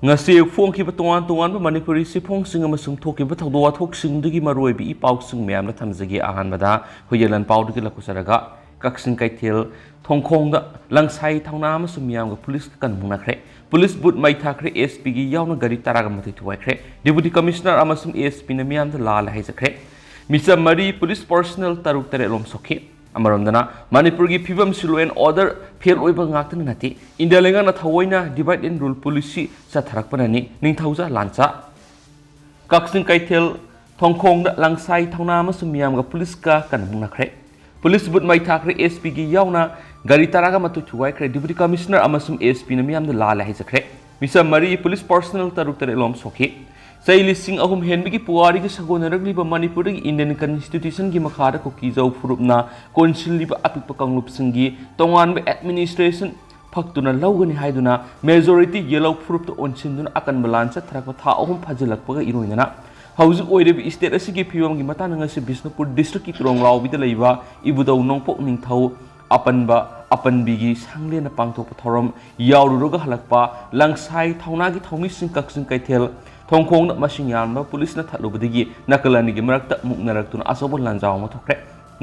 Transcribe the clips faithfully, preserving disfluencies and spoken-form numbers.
ꯉꯁꯤ ꯐꯣꯡꯈꯤꯕ ꯇꯣꯉꯥꯟ ꯇꯣꯉꯥꯟꯕ ꯃꯅꯤꯄꯨꯔꯤ ꯆꯦꯐꯣꯡꯁꯤꯡ ꯑꯃꯁꯨꯡ ꯊꯣꯛꯈꯤꯕ ꯊꯧꯗꯣꯛ ꯋꯥꯊꯣꯛꯁꯤꯡꯗꯨꯒꯤ ꯃꯔꯨꯑꯣꯏꯕ ꯏ ꯄꯥꯎꯁꯤꯡ ꯃꯌꯥꯝꯗ ꯊꯝꯖꯒꯦ꯫ ꯑꯍꯥꯟꯕꯗ ꯍꯨꯏꯌꯦꯟ ꯂꯥꯟꯄꯥꯎꯗꯒꯤ ꯂꯧꯈꯠꯆꯔꯒ, ꯀꯛꯆꯤꯡ ꯀꯩꯊꯦꯜ ꯊꯣꯡꯈꯣꯡꯗ ꯂꯪꯁꯥꯏ ꯊꯧꯅꯥ ꯑꯃꯁꯨꯡ ꯃꯤꯌꯥꯝꯒ ꯄꯨꯂꯤꯁꯀ ꯀꯟꯃꯨꯛꯅꯈ꯭ꯔꯦ꯫ ꯄꯨꯂꯤꯁ ꯕꯨꯠ ꯃꯩ ꯊꯥꯈ꯭ꯔꯦ, ꯑꯦꯁ ꯄꯤꯒꯤ ꯌꯥꯎꯅ ꯒꯥꯔꯤ ꯇꯔꯥꯒ ꯃꯥꯊꯣꯏ ꯊꯨꯒꯥꯏꯈ꯭ꯔꯦ꯫ ꯗꯤꯄꯨꯇꯤ ꯀꯃꯤꯁꯅꯔ ꯑꯃꯁꯨꯡ ꯑꯦꯁ ꯄꯤꯅ ꯃꯤꯌꯥꯝꯗ ꯂꯥꯜꯂꯦ ꯍꯥꯏꯖꯈ꯭ꯔꯦ꯫ ꯃꯤꯆꯝ ꯃꯔꯤ, ꯄꯨꯂꯤꯁ ꯄꯔꯁꯅꯦꯜ ꯇꯔꯨꯛ ꯇꯔꯦꯠ ꯂꯣꯝ ꯁꯣꯛꯈꯤ꯫ ꯑꯃꯔꯣꯝꯗꯅ, ꯃꯅꯤꯄꯨꯔꯒꯤ ꯐꯤꯕꯝꯁꯤ law and order ꯐꯦꯜ ꯑꯣꯏꯕ ꯉꯥꯛꯇꯅ ꯅꯠꯇꯦ, ꯏꯟꯗꯤꯌꯥ ꯂꯩꯉꯥꯛꯅ ꯊꯑꯣꯏꯅ divide and rule policy ꯆꯠꯊꯔꯛꯄꯅꯅꯤ꯫ ꯅꯤꯡꯊꯧꯖꯥ ꯂꯥꯟꯆꯥ꯫ ꯀꯛꯆꯤꯡ ꯀꯩꯊꯦꯜ ꯊꯣꯡꯈꯣꯡꯗ ꯂꯪꯁꯥꯏ ꯊꯧꯅꯥ ꯑꯃꯁꯨꯡ ꯃꯤꯌꯥꯝꯒ ꯄꯨꯂꯤꯁꯀ ꯀꯟꯅ ꯃꯨꯛꯅꯈ꯭ꯔꯦ꯫ ꯄꯨꯂꯤꯁ ꯕꯨꯠ ꯃꯩ ꯊꯥꯈ꯭ꯔꯦ, ꯑꯦꯁ ꯄꯤꯒꯤ ꯌꯥꯎꯅ ꯒꯥꯔꯤ ꯇꯔꯥꯒ ꯃꯥꯊꯣꯏ ꯊꯨꯒꯥꯏꯈ꯭ꯔꯦ꯫ ꯗꯤꯄꯨꯇꯤ ꯀꯃꯤꯁꯅꯔ ꯑꯃꯁꯨꯡ ꯑꯦꯁ ꯄꯤꯅ ꯃꯤꯌꯥꯝꯗ ꯂꯥꯜꯂꯦ ꯍꯥꯏꯖꯈ꯭ꯔꯦ꯫ ꯃꯤꯆꯝ ꯃꯔꯤ, ꯄꯨꯂꯤꯁ ꯄꯔꯁꯅꯦꯜ ꯇꯔꯨꯛ ꯇꯔꯦꯠ ꯂꯣꯝ ꯁꯣꯛꯈꯤ꯫ ꯆꯍꯤ ꯂꯤꯁꯤꯡ ꯑꯍꯨꯝ ꯍꯦꯟꯕꯒꯤ ꯄꯨꯋꯥꯔꯤꯒ ꯁꯥꯒꯣꯟꯅꯔꯛꯂꯤꯕ ꯃꯅꯤꯄꯨꯔꯗꯒꯤ ꯏꯟꯗꯤꯌꯟ ꯀꯟꯁꯇꯤꯇ꯭ꯌꯨꯁꯟꯒꯤ ꯃꯈꯥꯗ ꯀꯨꯀꯤꯖꯧ ꯐꯨꯔꯨꯞꯅ ꯀꯣꯟꯁꯤꯜꯂꯤꯕ ꯑꯄꯤꯛꯄ ꯀꯥꯡꯂꯨꯞꯁꯤꯡꯒꯤ ꯇꯣꯉꯥꯟꯕ ꯑꯦꯗꯃꯤꯅꯤꯁꯇ꯭ꯔꯦꯁꯟ ꯐꯛꯇꯨꯅ ꯂꯧꯒꯅꯤ ꯍꯥꯏꯗꯨꯅ ꯃꯦꯖꯣꯔꯤꯇꯤ ꯌꯦꯂꯧ ꯐꯨꯔꯨꯞꯇ ꯑꯣꯟꯁꯤꯟꯗꯨꯅ ꯑꯀꯟꯕ ꯂꯥꯟ ꯆꯠꯊꯔꯛꯄ ꯊꯥ ꯑꯍꯨꯝ ꯐꯥꯖꯤꯜꯂꯛꯄꯒ ꯏꯔꯣꯏꯅꯅ ꯍꯧꯖꯤꯛ ꯑꯣꯏꯔꯤꯕ ꯏꯁꯇꯦꯠ ꯑꯁꯤꯒꯤ ꯐꯤꯕꯝꯒꯤ ꯃꯇꯥꯡꯗ ꯉꯁꯤ ꯕꯤꯁꯅꯨꯄꯨꯔ ꯗꯤꯁꯇ꯭ꯔꯤꯛꯀꯤ ꯇꯨꯔꯣꯡꯂꯥꯎꯕꯤꯗ ꯂꯩꯕ ꯏꯕꯨꯙꯧ ꯅꯣꯡꯄꯣꯛ ꯅꯤꯡꯊꯧ ꯑꯄꯟꯕ ꯑꯄꯟꯕꯤꯒꯤ ꯁꯪꯂꯦꯟꯗ ꯄꯥꯡꯊꯣꯛꯄ ꯊꯧꯔꯝ ꯌꯥꯎꯔꯨꯔꯒ ꯍꯜꯂꯛꯄ ꯂꯪꯁꯥꯏ ꯊꯧꯅꯥꯒꯤ ꯊꯧꯃꯤꯁꯤꯡ ꯀꯛꯆꯤꯡ ꯀꯩꯊꯦꯜ ꯊꯣꯡꯈꯣꯡꯗ ꯃꯁꯤꯡ ꯌꯥꯝꯂꯕ ꯄꯨꯂꯤꯁꯅ ꯊꯠꯂꯨꯕꯗꯒꯤ ꯅꯥꯀꯜ ꯑꯅꯤꯒꯤ ꯃꯔꯛꯇ ꯃꯨꯛꯅꯔꯛꯇꯨꯅ ꯑꯆꯧꯕ ꯂꯥꯟꯖꯥꯎ ꯑꯃ ꯊꯣꯛꯈ꯭ꯔꯦ꯫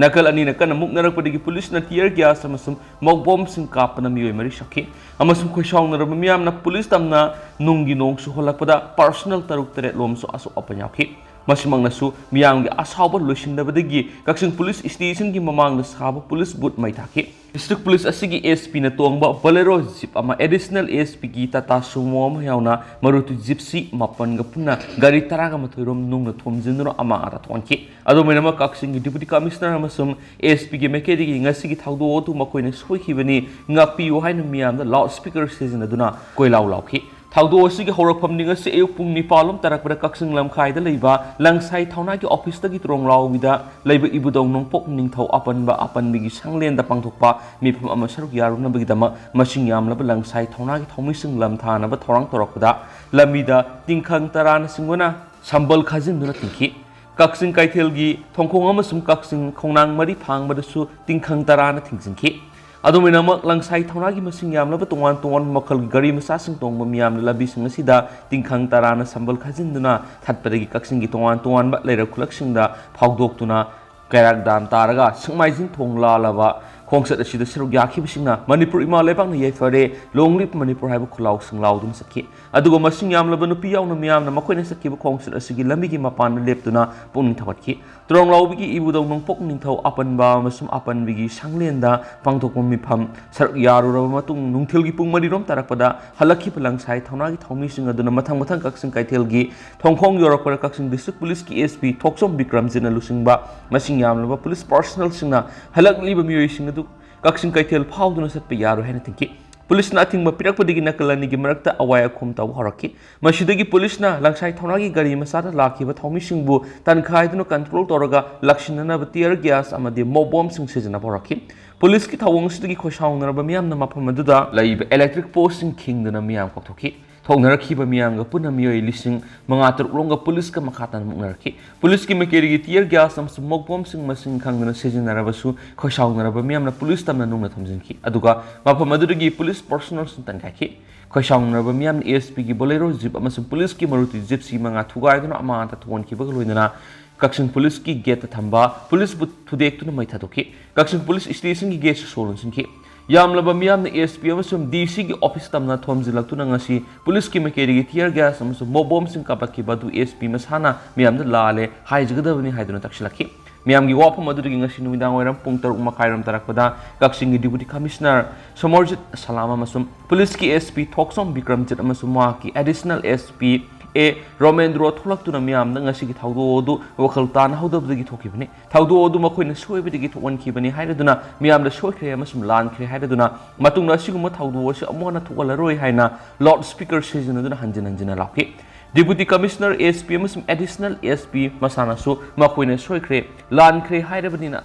ꯅꯥꯀꯜ ꯑꯅꯤꯅ ꯀꯟꯅ ꯃꯨꯛꯅꯔꯛꯄꯗꯒꯤ ꯄꯨꯂꯤꯁꯅ tear gas ꯑꯃꯁꯨꯡ smoke bombꯁꯤꯡ ꯀꯥꯞꯄꯅ ꯃꯤꯑꯣꯏ ꯃꯔꯤ ꯁꯣꯛꯈꯤ ꯑꯃꯁꯨꯡ ꯈꯣꯏꯁꯥꯎꯅꯔꯕ ꯃꯤꯌꯥꯝꯅ ꯄꯨꯂꯤꯁ ꯇꯝꯅ ꯅꯨꯡꯒꯤ ꯅꯣꯡ ꯆꯨꯍꯜꯂꯛꯄꯗ ꯄꯔꯁꯅꯦꯜ ꯇꯔꯨꯛ ꯇꯔꯦꯠ ꯂꯣꯝꯁꯨ ꯑꯁꯣꯛ ꯑꯄꯟ ꯌꯥꯎꯈꯤ꯫ ꯃꯁꯤꯃꯛꯅꯁꯨ ꯃꯤꯌꯥꯝꯒꯤ ꯑꯁꯥꯎꯕ ꯂꯣꯏꯁꯤꯟꯅꯕꯗꯒꯤ ꯀꯛꯆꯤꯡ ꯄꯨꯂꯤꯁ ꯁ꯭ꯇꯦꯁꯟꯒꯤ ꯃꯃꯥꯡꯗ ꯁꯥꯕ ꯄꯨꯂꯤꯁ ꯕꯨꯠ ꯃꯩ ꯊꯥꯈꯤ꯫ ꯗꯤꯁꯇ꯭ꯔꯤꯛ ꯄꯨꯂꯤꯁ ꯑꯁꯤꯒꯤ ꯑꯦꯁ ꯄꯤꯅ ꯇꯣꯡꯕ Bolero ꯖꯤꯞ ꯑꯃ, ꯑꯦꯗꯤꯁꯅꯦꯜ ꯑꯦꯁ ꯄꯤꯒꯤ ꯇꯥꯇꯥ ꯁꯨꯃꯣ ꯑꯃ ꯌꯥꯎꯅ ꯃꯔꯨꯇꯨ ꯖꯤꯞꯁꯤ ꯃꯥꯄꯟꯒ ꯄꯨꯟꯅ ꯒꯥꯔꯤ ꯇꯔꯥꯒ ꯃꯥꯊꯣꯏ ꯔꯣꯝ ꯅꯨꯡꯅ ꯊꯣꯝꯖꯤꯟꯗꯨꯅ ꯑꯃꯥꯡ ꯑꯇꯥ ꯊꯣꯛꯍꯟꯈꯤ꯫ ꯑꯗꯨꯝ ꯑꯣꯏꯅꯃꯛ, ꯀꯛꯆꯤꯡꯒꯤ ꯗꯤꯄꯨꯇꯤ ꯀꯃꯤꯁꯅꯔ ꯑꯃꯁꯨꯡ ꯑꯦꯁ ꯄꯤꯒꯤ ꯃꯥꯏꯀꯩꯗꯒꯤ ꯉꯁꯤꯒꯤ ꯊꯧꯗꯣꯛ ꯑꯗꯨ ꯃꯈꯣꯏꯅ ꯁꯣꯏꯈꯤꯕꯅꯤ, ꯉꯥꯛꯄꯤꯌꯨ ꯍꯥꯏꯅ ꯃꯤꯌꯥꯝꯗ ꯂꯥꯎꯗ ꯁ꯭ꯄꯤꯀꯔ ꯁꯤꯖꯤꯟꯅꯗꯨꯅ ꯀꯣꯏꯂꯥꯎ ꯂꯥꯎꯈꯤ꯫ ꯊꯧꯗꯣꯛ ꯑꯁꯤꯒꯤ ꯍꯧꯔꯛꯐꯝꯗꯤ ꯉꯁꯤ ꯑꯌꯨꯛ ꯄꯨꯡ ꯅꯤꯄꯥꯟ ꯂꯣꯝ ꯇꯥꯔꯛꯄꯗ ꯀꯛꯆꯤꯡ ꯂꯝꯈꯥꯏꯗ ꯂꯩꯕ ꯂꯪꯁꯥꯏ ꯊꯧꯅꯥꯒꯤ ꯑꯣꯐꯤꯁꯇꯒꯤ ꯇꯨꯔꯣꯡꯂꯥꯎꯕꯤꯗ ꯂꯩꯕ ꯏꯕꯨꯙꯧ ꯅꯣꯡꯄꯣꯛ ꯅꯤꯡꯊꯧ ꯑꯄꯟꯕ ꯑꯄꯟꯕꯤꯒꯤ ꯁꯪꯂꯦꯟꯗ ꯄꯥꯡꯊꯣꯛꯄ ꯃꯤꯐꯝ ꯑꯃ ꯁꯔꯨꯛ ꯌꯥꯔꯨꯅꯕꯒꯤꯗꯃꯛ ꯃꯁꯤꯡ ꯌꯥꯝꯂꯕ ꯂꯪꯁꯥꯏ ꯊꯧꯅꯥꯒꯤ ꯊꯧꯃꯤꯁꯤꯡ ꯂꯝꯊꯥꯅꯕ ꯊꯧꯔꯥꯡ ꯇꯧꯔꯛꯄꯗ ꯂꯝꯕꯤꯗ ꯇꯤꯡꯈꯪ ꯇꯔꯥꯅ ꯆꯤꯡꯕꯅ ꯁꯝꯕꯜ ꯈꯥꯖꯤꯟꯗꯨꯅ ꯊꯤꯡꯈꯤ꯫ ꯀꯛꯆꯤꯡ ꯀꯩꯊꯦꯜꯒꯤ ꯊꯣꯡꯈꯣꯡ ꯑꯃꯁꯨꯡ ꯀꯛꯆꯤꯡ ꯈꯣꯡꯅꯥꯡ ꯃꯔꯤ ꯐꯥꯡꯕꯗꯁꯨ ꯇꯤꯡꯈꯪ ꯇꯔꯥꯅ ꯊꯤꯡꯖꯤꯟꯈꯤ꯫ ꯑꯗꯨꯝ ꯑꯣꯏꯅꯃꯛ, ꯂꯪꯁꯥꯏ ꯊꯧꯅꯥꯒꯤ ꯃꯁꯤꯡ ꯌꯥꯝꯂꯕ ꯇꯣꯉꯥꯟ ꯇꯣꯉꯥꯟꯕ ꯃꯈꯜꯒꯤ ꯒꯥꯔꯤ ꯃꯆꯥꯁꯤꯡ ꯇꯣꯡꯕ ꯃꯤꯌꯥꯝꯅ ꯂꯝꯕꯤꯁꯤꯡ ꯑꯁꯤꯗ ꯇꯤꯡꯈꯪ ꯇꯔꯥꯅ ꯁꯝꯕꯜ ꯈꯥꯖꯤꯟꯗꯨꯅ ꯊꯠꯄꯗꯒꯤ ꯀꯛꯆꯤꯡꯒꯤ ꯇꯣꯉꯥꯟ ꯇꯣꯉꯥꯟꯕ ꯂꯩꯔꯛ ꯈꯨꯂꯛꯁꯤꯡꯗ ꯐꯥꯎꯗꯣꯛꯇꯨꯅ ꯀꯩꯔꯥꯛ ꯗꯥꯝ ꯇꯥꯔꯒ ꯁꯦꯛꯃꯥꯏꯖꯤꯡ ꯊꯣꯡ ꯂꯥꯜꯂꯕ ꯈꯣꯡꯆꯠ ꯑꯁꯤꯗ ꯁꯔꯨꯛ ꯌꯥꯈꯤꯕꯁꯤꯡꯅ "ꯃꯅꯤꯄꯨꯔ ꯏꯃꯥ ꯂꯩꯕꯥꯛꯅ ꯌꯥꯏꯐꯔꯦ, Long live ꯃꯅꯤꯄꯨꯔ" ꯍꯥꯏꯕ ꯈꯨꯜꯂꯥꯎꯁꯤꯡ ꯂꯥꯎꯗꯨꯅ ꯆꯠꯈꯤ꯫ ꯑꯗꯨꯒ ꯃꯁꯤꯡ ꯌꯥꯝꯂꯕ ꯅꯨꯄꯤ ꯌꯥꯎꯅ ꯃꯤꯌꯥꯝꯅ ꯃꯈꯣꯏꯅ ꯆꯠꯈꯤꯕ ꯈꯣꯡꯆꯠ ꯑꯁꯤꯒꯤ ꯂꯝꯕꯤꯒꯤ ꯃꯄꯥꯟꯗ ꯂꯦꯞꯇꯨꯅ ꯄꯨꯛꯅꯤꯡ ꯊꯧꯒꯠꯈꯤ꯫ ꯇꯨꯔꯣꯡꯂꯥꯎꯕꯤꯒꯤ ꯏꯕꯨꯙꯧ ꯅꯣꯡꯄꯣꯛ ꯅꯤꯡꯊꯧ ꯑꯄꯟꯕ ꯑꯃꯁꯨꯡ ꯑꯄꯟꯕꯤꯒꯤ ꯁꯪꯂꯦꯟꯗ ꯄꯥꯡꯊꯣꯛꯄ ꯃꯤꯐꯝ ꯁꯔꯨꯛ ꯌꯥꯔꯨꯔꯕ ꯃꯇꯨꯡ, ꯅꯨꯡꯊꯤꯜꯒꯤ ꯄꯨꯡ ꯃꯔꯤꯔꯣꯝ ꯇꯥꯔꯛꯄꯗ ꯍꯜꯂꯛꯈꯤꯕ ꯂꯪꯁꯥꯏ ꯊꯧꯅꯥꯒꯤ ꯊꯧꯃꯤꯁꯤꯡ ꯑꯗꯨꯅ ꯃꯊꯪ ꯃꯊꯪ ꯀꯛꯆꯤꯡ ꯀꯩꯊꯦꯜꯒꯤ ꯊꯣꯡꯈꯣꯡ ꯌꯧꯔꯛꯄꯗ ꯀꯛꯆꯤꯡ District Police ꯀꯤ S P ꯊꯣꯛꯆꯣꯝ ꯕꯤꯀ꯭ꯔꯝꯖꯤꯠꯅ ꯂꯨꯆꯤꯡꯕ ꯃꯁꯤꯡ ꯌꯥꯝꯂꯕ police personnel ꯁꯤꯡꯅ ꯍꯜꯂꯛꯂꯤꯕ ꯃꯤꯑꯣꯏꯁꯤꯡ ꯑꯗꯨ ꯀꯛꯆꯤꯡ ꯀꯩꯊꯦꯜ ꯐꯥꯎꯗꯨꯅ ꯆꯠꯄ ꯌꯥꯔꯣꯏ ꯍꯥꯏꯅ ꯊꯤꯡꯈꯤ꯫ ꯄꯨꯂꯤꯁꯅ ꯑꯊꯤꯡꯕ ꯄꯤꯔꯛꯄꯗꯒꯤ ꯅꯥꯀꯜ ꯑꯅꯤꯒꯤ ꯃꯔꯛꯇ ꯑꯋꯥꯏ ꯑꯈꯨꯝ ꯇꯧꯕ ꯍꯧꯔꯛꯈꯤ꯫ ꯃꯁꯤꯗꯒꯤ ꯄꯨꯂꯤꯁꯅ ꯂꯪꯁꯥꯏ ꯊꯧꯅꯥꯒꯤ ꯒꯥꯔꯤ ꯃꯆꯥꯗ ꯂꯥꯛꯈꯤꯕ ꯊꯧꯃꯤꯁꯤꯡꯕꯨ ꯇꯟꯈꯥꯏꯗꯨꯅ control ꯇꯧꯔꯒ ꯂꯥꯛꯁꯤꯟꯅꯅꯕ tear gas ꯑꯃꯗꯤ mob bomb ꯁꯤꯡ ꯁꯤꯖꯤꯟꯅꯕ ꯍꯧꯔꯛꯈꯤ꯫ ꯄꯨꯂꯤꯁꯀꯤ ꯊꯧꯑꯣꯡ ꯑꯁꯤꯗꯒꯤ ꯈꯣꯏꯁꯥꯎꯅꯔꯕ ꯃꯤꯌꯥꯝꯅ ꯃꯐꯝ ꯑꯗꯨꯗ ꯂꯩꯕ electric post ꯁꯤꯡ ꯈꯤꯡꯗꯨꯅ ꯃꯤꯌꯥꯝ ꯀꯧꯊꯣꯛꯈꯤ꯫ ꯊꯣꯛꯅꯔꯛꯈꯤꯕ ꯃꯤꯌꯥꯝꯒ ꯄꯨꯟꯅ ꯃꯤꯑꯣꯏ ꯂꯤꯁꯤꯡ ꯃꯉꯥ ꯇꯔꯨꯛ ꯂꯣꯝꯒ ꯄꯨꯂꯤꯁꯀ ꯃꯈꯥ ꯇꯥꯅ ꯃꯨꯛꯅꯔꯛꯈꯤ꯫ ꯄꯨꯂꯤꯁꯀꯤ ꯃꯥꯏꯀꯩꯗꯒꯤ tear gas ꯑꯃꯁꯨꯡ mob bomb ꯁꯤꯡ ꯃꯁꯤꯡ ꯈꯪꯗꯅ ꯁꯤꯖꯤꯟꯅꯔꯕꯁꯨ ꯈꯣꯏꯁꯥꯎꯅꯔꯕ ꯃꯤꯌꯥꯝꯅ ꯄꯨꯂꯤꯁ ꯇꯝꯅ ꯅꯨꯡꯅ ꯊꯣꯝꯖꯤꯟꯈꯤ꯫ ꯑꯗꯨꯒ ꯃꯐꯝ ꯑꯗꯨꯗꯒꯤ ꯄꯨꯂꯤꯁ personnel ꯁꯤꯡ ꯇꯟꯈꯥꯏꯈꯤ꯫ ꯈꯣꯏꯁꯥꯎꯅꯔꯕ ꯃꯤꯌꯥꯝꯅ S P ꯒꯤ Bolero jeep ꯑꯃꯁꯨꯡ ꯄꯨꯂꯤꯁꯀꯤ Maruti Gypsy ꯃꯉꯥ ꯊꯨꯒꯥꯏꯗꯨꯅ ꯑꯃꯥꯡ ꯑꯇꯥ ꯊꯣꯛꯍꯟꯈꯤꯕꯒ ꯂꯣꯏꯅꯅ ꯀꯛꯆꯤꯡ ꯄꯨꯂꯤꯁꯀꯤ gate ꯇ ꯊꯝꯕ ꯄꯨꯂꯤꯁꯄꯨ ꯊꯨꯗꯦꯛꯇꯨꯅ ꯃꯩ ꯊꯥꯗꯣꯛꯈꯤ꯫ ꯀꯛꯆꯤꯡ ꯄꯨꯂꯤꯁ station ꯒꯤ gate ꯁꯨ ꯁꯣ ꯂꯣꯟꯁꯤꯟꯈꯤ꯫ ꯌꯥꯝꯂꯕ ꯃꯤꯌꯥꯝꯅ S P ꯑꯃꯁꯨꯡ D C ꯒꯤ office ꯇꯝꯅ ꯊꯣꯝꯖꯤꯜꯂꯛꯇꯨꯅ ꯉꯁꯤ ꯄꯨꯂꯤꯁꯀꯤ ꯃꯥꯏꯀꯩꯗꯒꯤ tear gas ꯑꯃꯁꯨꯡ mob bomb ꯁꯤꯡ ꯀꯥꯞꯂꯛꯈꯤꯕ ꯑꯗꯨ S P ꯃꯁꯥꯅ ꯃꯤꯌꯥꯝꯗ ꯂꯥꯜꯂꯦ ꯍꯥꯏꯖꯒꯗꯕꯅꯤ ꯍꯥꯏꯗꯨꯅ ꯇꯛꯁꯤꯜꯂꯛꯈꯤ꯫ ꯃꯤꯌꯥꯝꯒꯤ ꯋꯥꯐꯝ ꯑꯗꯨꯗꯒꯤ ꯉꯁꯤ ꯅꯨꯃꯤꯗꯥꯡ ꯋꯥꯏꯔꯝ ꯄꯨꯡ ꯇꯔꯨꯛ ꯃꯈꯥꯏꯔꯣꯝ ꯇꯥꯔꯛꯄꯗ ꯀꯛꯆꯤꯡꯒꯤ Deputy Commissioner ꯁꯣꯃꯣꯔꯖꯤꯠ ꯁꯂꯥꯝ ꯑꯃꯁꯨꯡ ꯄꯨꯂꯤꯁꯀꯤ S P ꯊꯣꯛꯆꯣꯝ ꯕꯤꯀ꯭ꯔꯝꯖꯤꯠ ꯑꯃꯁꯨꯡ ꯃꯍꯥꯛꯀꯤ Additional S P A ꯔꯣꯃꯦꯟꯗ꯭ꯔꯣ ꯊꯣꯛꯂꯛꯇꯨꯅ ꯃꯤꯌꯥꯝꯗ ꯉꯁꯤꯒꯤ ꯊꯧꯗꯣꯛ ꯑꯗꯨ ꯋꯥꯈꯜ ꯇꯥꯅꯍꯧꯗꯕꯗꯒꯤ ꯊꯣꯛꯈꯤꯕꯅꯤ꯫ ꯊꯧꯗꯣꯛ ꯑꯗꯨ ꯃꯈꯣꯏꯅ ꯁꯣꯏꯕꯗꯒꯤ ꯊꯣꯛꯍꯟꯈꯤꯕꯅꯤ ꯍꯥꯏꯔꯗꯨꯅ ꯃꯤꯌꯥꯝꯗ ꯁꯣꯏꯈ꯭ꯔꯦ ꯑꯃꯁꯨꯡ ꯂꯥꯟꯈ꯭ꯔꯦ ꯍꯥꯏꯔꯗꯨꯅ ꯃꯇꯨꯡꯗ ꯑꯁꯤꯒꯨꯝꯕ ꯊꯧꯗꯣꯛ ꯑꯁꯤ ꯑꯃꯨꯛ ꯍꯟꯅ ꯊꯣꯛꯍꯜꯂꯔꯣꯏ ꯍꯥꯏꯅ loud speaker ꯁꯤꯖꯤꯟꯅꯗꯨꯅ ꯍꯟꯖꯤꯟ ꯍꯟꯖꯤꯟꯅ ꯂꯥꯎꯈꯤ꯫ Deputy Commissioner, S P ꯑꯃꯁꯨꯡ Additional S P ꯃꯁꯥꯅꯁꯨ ꯃꯈꯣꯏꯅ ꯁꯣꯏꯈ꯭ꯔꯦ, ꯂꯥꯟꯈ꯭ꯔꯦ ꯍꯥꯏꯔꯕꯅꯤꯅ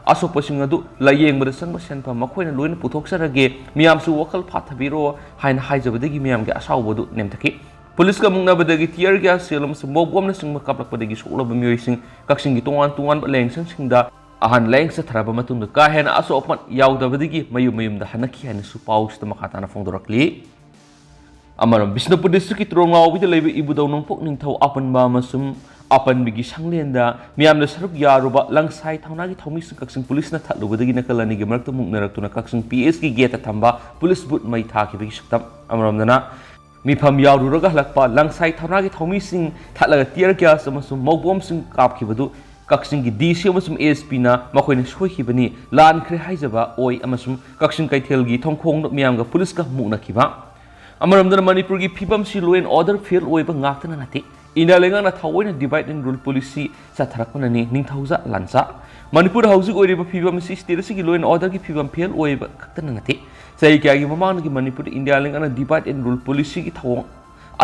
ꯑꯁꯣꯛꯄꯁꯤꯡ ꯑꯗꯨ ꯂꯥꯌꯦꯡꯕꯗ ꯆꯪꯕ ꯁꯦꯟꯐꯝ ꯃꯈꯣꯏꯅ ꯂꯣꯏꯅ ꯄꯨꯊꯣꯛꯆꯔꯒꯦ, ꯃꯤꯌꯥꯝꯁꯨ ꯋꯥꯈꯜ ꯐꯥꯊꯕꯤꯔꯣ ꯍꯥꯏꯅ ꯍꯥꯏꯖꯕꯗꯒꯤ ꯃꯤꯌꯥꯝꯒꯤ ꯑꯁꯥꯎꯕ ꯑꯗꯨ ꯅꯦꯝꯊꯈꯤ꯫ ꯄꯨꯂꯤꯁꯀ ꯃꯨꯛꯅꯕꯗꯒꯤ tear gas shell ꯑꯃꯁꯨꯡ mob bomb ꯅꯆꯤꯡꯕ ꯀꯥꯞꯂꯛꯄꯗꯒꯤ ꯁꯣꯛꯂꯕ ꯃꯤꯑꯣꯏꯁꯤꯡ ꯀꯛꯆꯤꯡꯒꯤ ꯇꯣꯉꯥꯟ ꯇꯣꯉꯥꯟꯕ ꯂꯥꯌꯦꯡꯁꯪꯁꯤꯡꯗ ꯑꯍꯟ ꯂꯥꯏꯌꯦꯡ ꯆꯠꯊꯔꯕ ꯃꯇꯨꯡꯗ ꯀꯥ ꯍꯦꯟꯅ ꯑꯁꯣꯛ ꯑꯄꯟ ꯌꯥꯎꯗꯕꯗꯒꯤ ꯃꯌꯨꯝ ꯃꯌꯨꯝꯗ ꯍꯟꯅꯈꯤ ꯍꯥꯏꯅꯁꯨ ꯄꯥꯎꯁꯤꯗ ꯃꯈꯥ ꯇꯥꯅ ꯐꯣꯡꯗꯣꯔꯛꯂꯤ꯫ ꯑꯃꯔꯣꯝ, ꯕꯤꯁꯅꯨꯄꯨꯔ ꯗꯤꯁꯇ꯭ꯔꯤꯛꯀꯤ ꯇꯨꯔꯣꯡꯂꯥꯎꯕꯤꯗ ꯂꯩꯕ ꯏꯕꯨꯙꯧ ꯅꯣꯡꯄꯣꯛ ꯅꯤꯡꯊꯧ ꯑꯄꯟꯕ ꯑꯃꯁꯨꯡ ꯑꯄꯟꯕꯤꯒꯤ ꯁꯪꯂꯦꯟꯗ ꯃꯤꯌꯥꯝꯅ ꯁꯔꯨꯛ ꯌꯥꯔꯨꯕ ꯂꯪꯁꯥꯏ ꯊꯧꯅꯥꯒꯤ ꯊꯧꯃꯤꯁꯤꯡ ꯀꯛꯆꯤꯡ ꯄꯨꯂꯤꯁꯅ ꯊꯠꯂꯨꯕꯗꯒꯤ ꯅꯥꯀꯜ ꯑꯅꯤꯒꯤ ꯃꯔꯛꯇ ꯃꯨꯛꯅꯔꯛꯇꯨꯅ ꯀꯛꯆꯤꯡ ꯄꯤ ꯑꯦꯁꯀꯤ ꯒꯦꯠꯇ ꯊꯝꯕ ꯄꯨꯂꯤꯁ ꯕꯨꯠ ꯃꯩ ꯊꯥꯈꯤꯕꯒꯤ ꯁꯛꯇꯝ꯫ ꯑꯃꯔꯣꯝꯗꯅ, ꯃꯤꯐꯝ ꯌꯥꯎꯔꯨꯔꯒ ꯍꯜꯂꯛꯄ ꯂꯪꯁꯥꯏ ꯊꯧꯅꯥꯒꯤ ꯊꯧꯃꯤꯁꯤꯡ ꯊꯠꯂꯒ tear gas ꯑꯃꯁꯨꯡ ꯃꯧꯕꯣꯝꯁꯤꯡ ꯀꯥꯞꯈꯤꯕꯗꯨ ꯀꯛꯆꯤꯡꯒꯤ ꯗꯤ ꯁꯤ ꯑꯃꯁꯨꯡ ꯑꯦꯁ ꯄꯤꯅ ꯃꯈꯣꯏꯅ ꯁꯣꯏꯈꯤꯕꯅꯤ, ꯂꯥꯟꯈ꯭ꯔꯦ ꯍꯥꯏꯖꯕ ꯑꯣꯏ ꯑꯃꯁꯨꯡ ꯀꯛꯆꯤꯡ ꯀꯩꯊꯦꯜꯒꯤ ꯊꯣꯡꯈꯣꯡꯗ ꯃꯤꯌꯥꯝꯒ ꯄꯨꯂꯤꯁꯀ ꯃꯨꯛꯅꯈꯤꯕ꯫ ꯑꯃꯔꯣꯝꯗꯅ, ꯃꯅꯤꯄꯨꯔꯒꯤ ꯐꯤꯕꯝꯁꯤ law and order fail ꯑꯣꯏꯕ ꯉꯥꯛꯇꯅ ꯅꯠꯇꯦ, ꯏꯟꯗꯤꯌꯥ ꯂꯩꯉꯥꯛꯅ ꯊꯑꯣꯏꯅ divide and rule policy ꯆꯠꯊꯔꯛꯄꯅꯅꯤ꯫ ꯅꯤꯡꯊꯧꯖꯥ ꯂꯥꯟꯖꯥ꯫ ꯃꯅꯤꯄꯨꯔꯗ ꯍꯧꯖꯤꯛ ꯑꯣꯏꯔꯤꯕ ꯐꯤꯕꯝ ꯑꯁꯤ state ꯑꯁꯤꯒꯤ law and orderꯒꯤ ꯐꯤꯕꯝ fail ꯑꯣꯏꯕ ꯈꯛꯇꯅ ꯅꯠꯇꯦ, ꯆꯍꯤ ꯀꯌꯥꯒꯤ ꯃꯃꯥꯡꯗꯒꯤ ꯃꯅꯤꯄꯨꯔꯗ ꯏꯟꯗꯤꯌꯥ ꯂꯩꯉꯥꯛꯅ divide and rule policyꯒꯤ ꯊꯧꯑꯣꯡ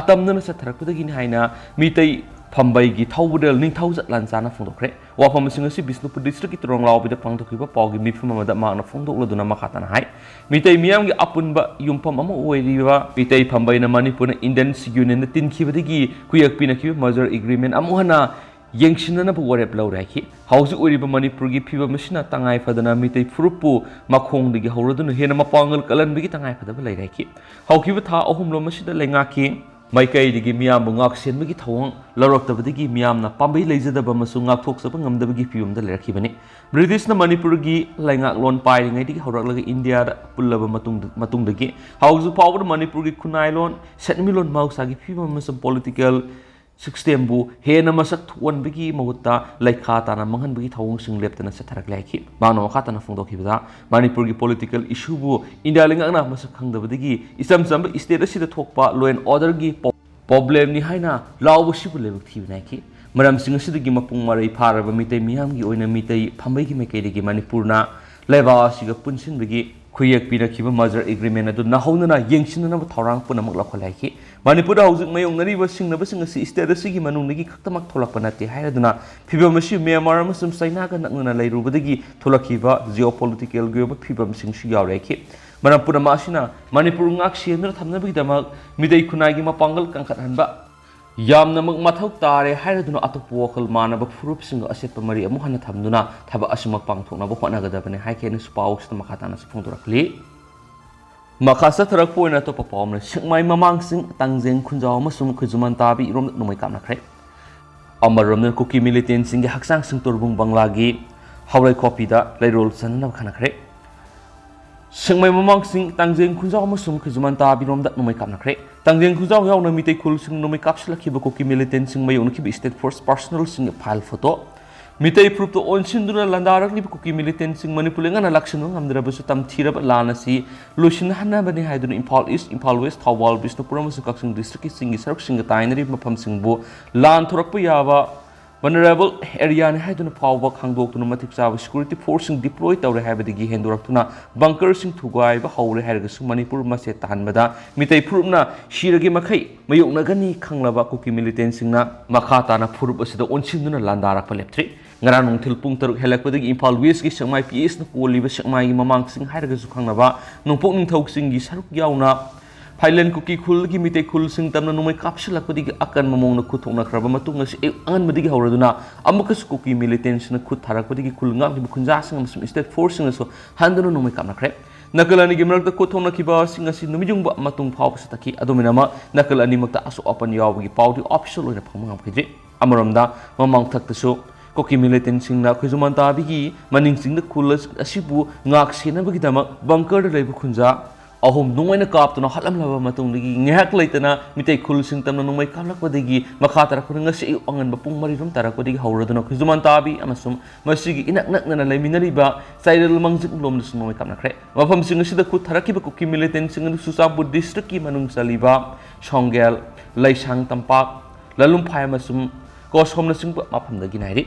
ꯑꯇꯝꯅꯅ ꯆꯠꯊꯔꯛꯄꯗꯒꯤꯅꯤ ꯍꯥꯏꯅ ꯃꯤꯇꯩ ꯐꯝꯕꯩꯒꯤ ꯊꯧꯕꯨꯗꯦꯜ ꯅꯤꯡꯊꯧꯖꯥ ꯂꯥꯟꯖꯥꯅ ꯐꯣꯡꯗꯣꯛꯈ꯭ꯔꯦ꯫ ꯋꯥꯐꯝꯁꯤꯡ ꯑꯁꯤ ꯕꯤꯁꯅꯨꯄꯨꯔ ꯗꯤꯁꯇ꯭ꯔꯤꯛꯀꯤ ꯇꯨꯔꯣꯡꯂꯥꯎꯕꯤꯗ ꯄꯥꯡꯊꯣꯛꯈꯤꯕ ꯄꯥꯎꯒꯤ ꯃꯤꯐꯝ ꯑꯃꯗ ꯃꯍꯥꯛꯅ ꯐꯣꯡꯗꯣꯛꯂꯗꯨꯅ ꯃꯈꯥ ꯇꯥꯅ ꯍꯥꯏ, ꯃꯤꯇꯩ ꯃꯤꯌꯥꯝꯒꯤ ꯑꯄꯨꯟꯕ ꯌꯨꯝꯐꯝ ꯑꯃ ꯑꯣꯏꯔꯤꯕ ꯃꯤꯇꯩ ꯐꯝꯕꯩꯅ ꯃꯅꯤꯄꯨꯔꯅ Indian Unionꯗ ꯇꯤꯟꯈꯤꯕꯗꯒꯤ ꯈꯨꯌꯦꯛ ꯄꯤꯅꯈꯤꯕ merger agreement ꯑꯃꯨꯛ ꯍꯟꯅ ꯌꯦꯡꯁꯤꯟꯅꯅꯕ ꯋꯥꯔꯦꯞ ꯂꯧꯔꯦ ꯍꯥꯏꯈꯤ꯫ ꯍꯧꯖꯤꯛ ꯑꯣꯏꯔꯤꯕ ꯃꯅꯤꯄꯨꯔꯒꯤ ꯐꯤꯕꯝ ꯑꯁꯤꯅ ꯇꯉꯥꯏ ꯐꯗꯅ ꯃꯤꯇꯩ ꯐꯨꯔꯨꯞꯄꯨ ꯃꯈꯣꯡꯗꯒꯤ ꯍꯧꯔꯗꯨꯅ ꯍꯦꯟꯅ ꯃꯄꯥꯡꯒꯜ ꯀꯜꯍꯟꯕꯒꯤ ꯇꯉꯥꯏ ꯐꯗꯕ ꯂꯩꯔꯦ ꯍꯥꯏꯈꯤ꯫ ꯍꯧꯈꯤꯕ ꯊꯥ ꯑꯍꯨꯝꯂꯣꯝ ꯑꯁꯤꯗ ꯂꯩꯉꯥꯛꯀꯤ ꯃꯥꯏꯀꯩꯗꯒꯤ ꯃꯤꯌꯥꯝꯕꯨ ꯉꯥꯛꯁꯦꯟꯕꯒꯤ ꯊꯧꯑꯣꯡ ꯂꯧꯔꯛꯇꯕꯗꯒꯤ ꯃꯤꯌꯥꯝꯅ ꯄꯥꯝꯕꯩ ꯂꯩꯖꯗꯕ ꯑꯃꯁꯨꯡ ꯉꯥꯛꯊꯣꯛꯆꯕ ꯉꯝꯗꯕꯒꯤ ꯐꯤꯕꯝꯗ ꯂꯩꯔꯛꯈꯤꯕꯅꯤ꯫ ꯕ꯭ꯔꯤꯇꯤꯁꯅ ꯃꯅꯤꯄꯨꯔꯒꯤ ꯂꯩꯉꯥꯛꯂꯣꯟ ꯄꯥꯏꯔꯤꯉꯩꯗꯒꯤ ꯍꯧꯔꯛꯂꯒ ꯏꯟꯗꯤꯌꯥꯗ ꯄꯨꯜꯂꯕ ꯃꯇꯨꯡꯗ, ꯃꯇꯨꯡꯗꯒꯤ ꯍꯧꯖꯤꯛ ꯐꯥꯎꯕꯗ ꯃꯅꯤꯄꯨꯔꯒꯤ ꯈꯨꯟꯅꯥꯏꯂꯣꯟ, ꯁꯦꯟꯃꯤꯠꯂꯣꯟ, ꯃꯍꯧꯁꯥꯒꯤ ꯐꯤꯕꯝ ꯑꯃꯁꯨꯡ political systemꯕꯨ ꯍꯦꯟꯅ ꯃꯁꯛ ꯊꯣꯛꯍꯟꯕꯒꯤ ꯃꯍꯨꯠꯇ ꯂꯩꯈꯥ ꯇꯥꯅ ꯃꯥꯡꯍꯟꯕꯒꯤ ꯊꯧꯑꯣꯡꯁꯤꯡ ꯂꯦꯞꯇꯅ ꯆꯠꯊꯔꯛꯂꯦ ꯍꯥꯏꯈꯤ꯫ ꯃꯍꯥꯛꯅ ꯃꯈꯥ ꯇꯥꯅ ꯐꯣꯡꯗꯣꯛꯈꯤꯕꯗ, ꯃꯅꯤꯄꯨꯔꯒꯤ political issueꯕꯨ ꯏꯟꯗꯤꯌꯥ ꯂꯩꯉꯥꯛꯅ ꯃꯁꯛ ꯈꯪꯗꯕꯗꯒꯤ ꯏꯆꯝ ꯆꯝꯕ state ꯑꯁꯤꯗ ꯊꯣꯛꯄ law and orderꯒꯤ problemꯅꯤ ꯍꯥꯏꯅ ꯂꯥꯎꯕꯁꯤꯕꯨ ꯂꯥꯏꯕꯛ ꯊꯤꯕꯅꯤ ꯍꯥꯏꯈꯤ꯫ ꯃꯔꯝꯁꯤꯡ ꯑꯁꯤꯗꯒꯤ ꯃꯄꯨꯡ ꯃꯔꯩ ꯐꯥꯔꯕ ꯃꯤꯇꯩ ꯃꯤꯌꯥꯝꯒꯤ ꯑꯣꯏꯅ ꯃꯤꯇꯩ ꯐꯝꯕꯩꯒꯤ ꯃꯥꯏꯀꯩꯗꯒꯤ ꯃꯅꯤꯄꯨꯔꯅ ꯂꯩꯕꯥꯛ ꯑꯁꯤꯒ ꯄꯨꯟꯁꯤꯟꯕꯒꯤ ꯈꯨꯌꯦꯛ ꯄꯤꯅꯈꯤꯕ merger agreement ꯑꯗꯨ ꯅꯧꯍꯧꯅꯅ ꯌꯦꯡꯁꯤꯟꯅꯅꯕ ꯊꯧꯔꯥꯡ ꯄꯨꯝꯅꯃꯛ ꯂꯧꯈꯠꯂꯦ ꯍꯥꯏꯈꯤ꯫ ꯃꯅꯤꯄꯨꯔꯗ ꯍꯧꯖꯤꯛ ꯃꯥꯌꯣꯛꯅꯔꯤꯕ ꯁꯤꯡꯅꯕꯁꯤꯡ ꯑꯁꯤ state ꯑꯁꯤꯒꯤ ꯃꯅꯨꯡꯗꯒꯤ ꯈꯛꯇꯃꯛ ꯊꯣꯛꯂꯛꯄ ꯅꯠꯇꯦ ꯍꯥꯏꯔꯗꯨꯅ, ꯐꯤꯕꯝ ꯑꯁꯤ ꯃ꯭ꯌꯥꯟꯃꯥꯔ ꯑꯃꯁꯨꯡ ꯆꯥꯏꯅꯥꯒ ꯅꯛꯅꯅ ꯂꯩꯔꯨꯕꯗꯒꯤ ꯊꯣꯛꯂꯛꯈꯤꯕ geopoliticalꯒꯤ ꯑꯣꯏꯕ ꯐꯤꯕꯝꯁꯤꯡꯁꯨ ꯌꯥꯎꯔꯦ ꯍꯥꯏꯈꯤ꯫ ꯃꯔꯝ ꯄꯨꯝꯅꯃꯛ ꯑꯁꯤꯅ ꯃꯅꯤꯄꯨꯔ ꯉꯥꯛ ꯁꯦꯟꯗꯨꯅ ꯊꯝꯅꯕꯒꯤꯗꯃꯛ ꯃꯤꯇꯩ ꯈꯨꯟꯅꯥꯏꯒꯤ ꯃꯄꯥꯡꯒꯜ ꯀꯟꯈꯠꯍꯟꯕ, ꯌꯥꯝꯅꯃꯛ ꯃꯊꯧ ꯇꯥꯔꯦ ꯍꯥꯏꯔꯗꯨꯅ ꯑꯇꯣꯞꯄ ꯋꯥꯈꯜ ꯃꯥꯟꯅꯕ ꯐꯨꯔꯨꯞꯁꯤꯡꯒ ꯑꯆꯦꯠꯄ ꯃꯔꯤ ꯑꯃꯨꯛ ꯍꯟꯅ ꯊꯝꯗꯨꯅ ꯊꯕꯛ ꯑꯁꯤꯃꯛ ꯄꯥꯡꯊꯣꯛꯅꯕ ꯍꯣꯠꯅꯒꯗꯕꯅꯤ ꯍꯥꯏꯈꯤ ꯍꯥꯏꯅꯁꯨ ꯄꯥꯎꯁꯤꯗ ꯃꯈꯥ ꯇꯥꯅꯁꯨ ꯐꯣꯡꯗꯣꯔꯛꯂꯤ꯫ ꯃꯈꯥ ꯆꯠꯊꯔꯛꯄ ꯑꯣꯏꯅ ꯑꯇꯣꯞꯄ ꯄꯥꯎ ꯑꯃꯅ ꯁꯦꯛꯃꯥꯏ ꯃꯃꯥꯡꯁꯤꯡ, ꯇꯥꯡꯖꯦꯡ ꯈꯨꯟꯖꯥꯎ ꯑꯃꯁꯨꯡ ꯈꯨꯖꯨꯃꯟ ꯇꯥꯕꯤ ꯏꯔꯣꯝꯗ ꯅꯣꯡꯃꯩ ꯀꯥꯞꯅꯈ꯭ꯔꯦ꯫ ꯑꯃꯔꯣꯝꯗ ꯀꯨꯀꯤ ꯃꯤꯂꯤꯇꯦꯟꯁꯤꯡꯒꯤ ꯍꯛꯆꯥꯡꯁꯤꯡ ꯇꯣꯔꯕꯨꯡ ꯕꯪꯂꯥꯒꯤ ꯍꯥꯎꯔꯩꯈꯣꯛꯄꯤꯗ ꯂꯩꯔꯣꯜ ꯆꯟꯅꯅꯕ ꯈꯟꯅꯈ꯭ꯔꯦ꯫ ꯁꯦꯛꯃꯥꯏ ꯃꯃꯥꯡꯁꯤꯡ, ꯇꯥꯡꯖꯦꯡ ꯈꯨꯟꯖꯥꯎ ꯑꯃꯁꯨꯡ ꯈꯨꯖꯨꯃꯟ ꯇꯥꯕꯤꯔꯣꯝꯗ ꯅꯣꯡꯃꯩ ꯀꯥꯞꯅꯈ꯭ꯔꯦ꯫ ꯇꯥꯡꯖꯦꯡ ꯈꯨꯟꯖꯥꯎ ꯌꯥꯎꯅ ꯃꯤꯇꯩ ꯈꯨꯜꯁꯤꯡ ꯅꯣꯡꯃꯩ ꯀꯥꯞꯁꯤꯜꯂꯛꯈꯤꯕ ꯀꯨꯀꯤ ꯃꯤꯂꯤꯇꯦꯟꯁꯤꯡ ꯃꯥꯌꯣꯛꯅꯈꯤꯕ ꯁ꯭ꯇꯦꯠ ꯐꯣꯔꯁ ꯄꯥꯔꯁꯣꯅꯦꯜꯁꯤꯡꯒꯤ ꯐꯥꯏꯜ ꯐꯣꯇꯣ꯫ ꯃꯤꯇꯩ ꯐꯨꯔꯨꯞꯇ ꯑꯣꯟꯁꯤꯟꯗꯨꯅ ꯂꯥꯟꯗꯥꯔꯛꯂꯤꯕ ꯀꯨꯀꯤ ꯃꯤꯂꯤꯇꯦꯟꯁꯤꯡ ꯃꯅꯤꯄꯨꯔ ꯂꯩꯉꯥꯛꯅ ꯂꯥꯛꯁꯤꯟꯕ ꯉꯝꯗ꯭ꯔꯕꯁꯨ ꯇꯝꯊꯤꯔꯕ ꯂꯥꯟ ꯑꯁꯤ ꯂꯣꯏꯁꯤꯟꯍꯟꯅꯕꯅꯤ ꯍꯥꯏꯗꯨꯅ ꯏꯝꯐꯥꯜ ꯏꯁ, ꯏꯝꯐꯥꯜ ꯋꯦꯁ, ꯊꯧꯕꯥꯜ, ꯕꯤꯁꯅꯨꯄꯨꯔ ꯑꯃꯁꯨꯡ ꯀꯛꯆꯤꯡ ꯗꯤꯁꯇ꯭ꯔꯤꯛꯀꯤ ꯆꯤꯡꯒꯤ ꯁꯔꯨꯛꯁꯤꯡꯒ ꯇꯥꯏꯅꯔꯤꯕ ꯃꯐꯝꯁꯤꯡꯕꯨ ꯂꯥꯟ ꯊꯣꯔꯛꯄ ꯌꯥꯕ vulnerable area ꯅꯤ ꯍꯥꯏꯗꯨꯅ ꯐꯥꯎꯕ ꯈꯪꯗꯣꯛꯇꯨꯅ ꯃꯇꯤꯛ ꯆꯥꯕ ꯁꯦꯀ꯭ꯌꯨꯔꯤꯇꯤ ꯐꯣꯔꯁꯁꯤꯡ ꯗꯤꯄ꯭ꯂꯣꯏ ꯇꯧꯔꯦ ꯍꯥꯏꯕꯗꯒꯤ ꯍꯦꯟꯗꯣꯔꯛꯇꯨꯅ ꯕꯪꯀꯔꯁꯤꯡ ꯊꯨꯒꯥꯏꯕ ꯍꯧꯔꯦ ꯍꯥꯏꯔꯒꯁꯨ ꯃꯅꯤꯄꯨꯔ ꯃꯆꯦꯠ ꯇꯥꯍꯟꯕꯗ ꯃꯤꯇꯩ ꯐꯨꯔꯨꯞꯅ ꯁꯤꯔꯒꯦ ꯃꯈꯩ ꯃꯥꯌꯣꯛꯅꯒꯅꯤ ꯈꯪꯂꯕ ꯀꯨꯀꯤ ꯃꯤꯂꯤꯇꯦꯟꯁꯤꯡꯅ ꯃꯈꯥ ꯇꯥꯅ ꯐꯨꯔꯨꯞ ꯑꯁꯤꯗ ꯑꯣꯟꯁꯤꯟꯗꯨꯅ ꯂꯥꯟꯗꯥꯔꯛꯄ ꯂꯦꯞꯇ꯭ꯔꯤ꯫ ꯉꯔꯥꯡ ꯅꯨꯡꯊꯤꯜ ꯄꯨꯡ ꯇꯔꯨꯛ ꯍꯦꯜꯂꯛꯄꯗꯒꯤ ꯏꯝꯐꯥꯜ ꯋꯦꯁꯀꯤ ꯁꯦꯛꯃꯥꯏ ꯄꯤ ꯑꯦꯁꯅ ꯀꯣꯜꯂꯤꯕ ꯁꯦꯛꯃꯥꯏꯒꯤ ꯃꯃꯥꯡꯁꯤꯡ ꯍꯥꯏꯔꯒꯁꯨ ꯈꯪꯅꯕ ꯅꯣꯡꯄꯣꯛ ꯅꯤꯡꯊꯧꯁꯤꯡꯒꯤ ꯁꯔꯨꯛ ꯌꯥꯎꯅ ꯐꯥꯏꯂꯦꯟ ꯀꯨꯀꯤ ꯈꯨꯜꯒꯤ ꯃꯤꯇꯩ ꯈꯨꯜꯁꯤꯡ ꯇꯝꯅ ꯅꯣꯡꯃꯩ ꯀꯥꯞꯁꯤꯜꯂꯛꯄꯗꯒꯤ ꯑꯀꯟꯕ ꯃꯑꯣꯡꯗ ꯈꯨꯠ ꯊꯣꯛꯅꯈ꯭ꯔꯕ ꯃꯇꯨꯡ ꯑꯁꯤ ꯑꯌꯨꯛ ꯑꯉꯟꯕꯗꯒꯤ ꯍꯧꯔꯗꯨꯅ ꯑꯃꯨꯛꯀꯁꯨ ꯀꯨꯀꯤ ꯃꯤꯂꯤꯇꯦꯟꯁꯤꯡꯅ ꯈꯨꯠ ꯊꯥꯔꯛꯄꯗꯒꯤ ꯈꯨꯜ ꯉꯥꯛꯂꯤꯕ ꯈꯨꯟꯖꯥꯁꯤꯡ ꯑꯃꯁꯨꯡ ꯁ꯭ꯇꯦꯠ ꯐꯣꯔꯁꯁꯤꯡꯅꯁꯨ ꯍꯟꯗꯨꯅ ꯅꯣꯡꯃꯩ ꯀꯥꯞꯅꯈ꯭ꯔꯦ꯫ ꯅꯥꯀꯜ ꯑꯅꯤꯒꯤ ꯃꯔꯛꯇ ꯈꯨꯠ ꯊꯣꯛꯅꯈꯤꯕꯁꯤꯡ ꯑꯁꯤ ꯅꯨꯃꯤꯠ ꯌꯨꯡꯕ ꯃꯇꯨꯡ ꯐꯥꯎꯕꯁꯨ ꯊꯛꯈꯤ꯫ ꯑꯗꯨꯃꯥꯏꯅꯃꯛ ꯅꯥꯀꯜ ꯑꯅꯤꯃꯛꯇ ꯑꯁꯣꯛ ꯑꯄꯟ ꯌꯥꯎꯕꯒꯤ ꯄꯥꯎꯗꯤ ꯑꯣꯐꯤꯁꯤꯌꯦꯜ ꯑꯣꯏꯅ ꯐꯪꯕ ꯉꯝꯈꯤꯗ꯭ꯔꯤ꯫ ꯑꯃꯔꯣꯝꯗ ꯃꯃꯥꯡ ꯊꯛꯇꯁꯨ ꯀꯨꯀꯤ ꯃꯤꯂꯤꯇꯦꯟꯁꯤꯡꯅ ꯈꯨꯖꯨꯃꯟ ꯇꯥꯕꯤꯒꯤ ꯃꯅꯤꯡ ꯆꯤꯡꯗ ꯈꯨꯜ ꯑꯁꯤꯕꯨ ꯉꯥꯛ ꯁꯦꯟꯅꯕꯒꯤꯗꯃꯛ ꯕꯪꯀꯔꯗ ꯂꯩꯕ ꯈꯨꯟꯖꯥ ꯑꯍꯨꯝ ꯅꯣꯡꯃꯩꯅ ꯀꯥꯞꯇꯨꯅ ꯍꯥꯠꯂꯝꯂꯕ ꯃꯇꯨꯡꯗꯒꯤ ꯉꯥꯏꯍꯥꯛ ꯂꯩꯇꯅ ꯃꯤꯇꯩ ꯈꯨꯜꯁꯤꯡ ꯇꯝꯅ ꯅꯣꯡꯃꯩ ꯀꯥꯞꯂꯛꯄꯗꯒꯤ ꯃꯈꯥ ꯇꯥꯔꯛꯄꯗ ꯉꯁꯤ ꯑꯌꯨꯛ ꯑꯉꯟꯕ ꯄꯨꯡ ꯃꯔꯤ ꯔꯣꯝ ꯇꯥꯔꯛꯄꯗꯒꯤ ꯍꯧꯔꯗꯨꯅ ꯈꯨꯖꯨꯃꯟ ꯇꯥꯕꯤ ꯑꯃꯁꯨꯡ ꯃꯁꯤꯒꯤ ꯏꯅꯛ ꯅꯛꯅꯅ ꯂꯩꯃꯤꯟꯅꯔꯤꯕ ꯆꯥꯏꯔꯦꯜ ꯃꯥꯡꯖꯤꯡ ꯂꯣꯝꯗꯁꯨ ꯅꯣꯡꯃꯩ ꯀꯥꯞꯅꯈ꯭ꯔꯦ꯫ ꯃꯐꯝꯁꯤꯡ ꯑꯁꯤꯗ ꯈꯨꯠ ꯊꯥꯔꯛꯈꯤꯕ ꯀꯨꯀꯤ ꯃꯤꯂꯤꯇꯦꯟꯁꯤꯡ ꯑꯗꯨ ꯆꯨꯔꯆꯥꯟꯄꯨꯔ ꯗꯤꯁꯇ꯭ꯔꯤꯛꯀꯤ ꯃꯅꯨꯡ ꯆꯜꯂꯤꯕ ꯁꯣꯡꯒꯦꯜ, ꯂꯩꯁꯥꯡ ꯇꯝꯄꯥꯛ, ꯂꯂꯨꯝꯐꯥꯏ ꯑꯃꯁꯨꯡ ꯀꯣꯁꯣꯝꯅꯆꯤꯡꯕ ꯃꯐꯝꯗꯒꯤ ꯅꯥꯏꯔꯤ꯫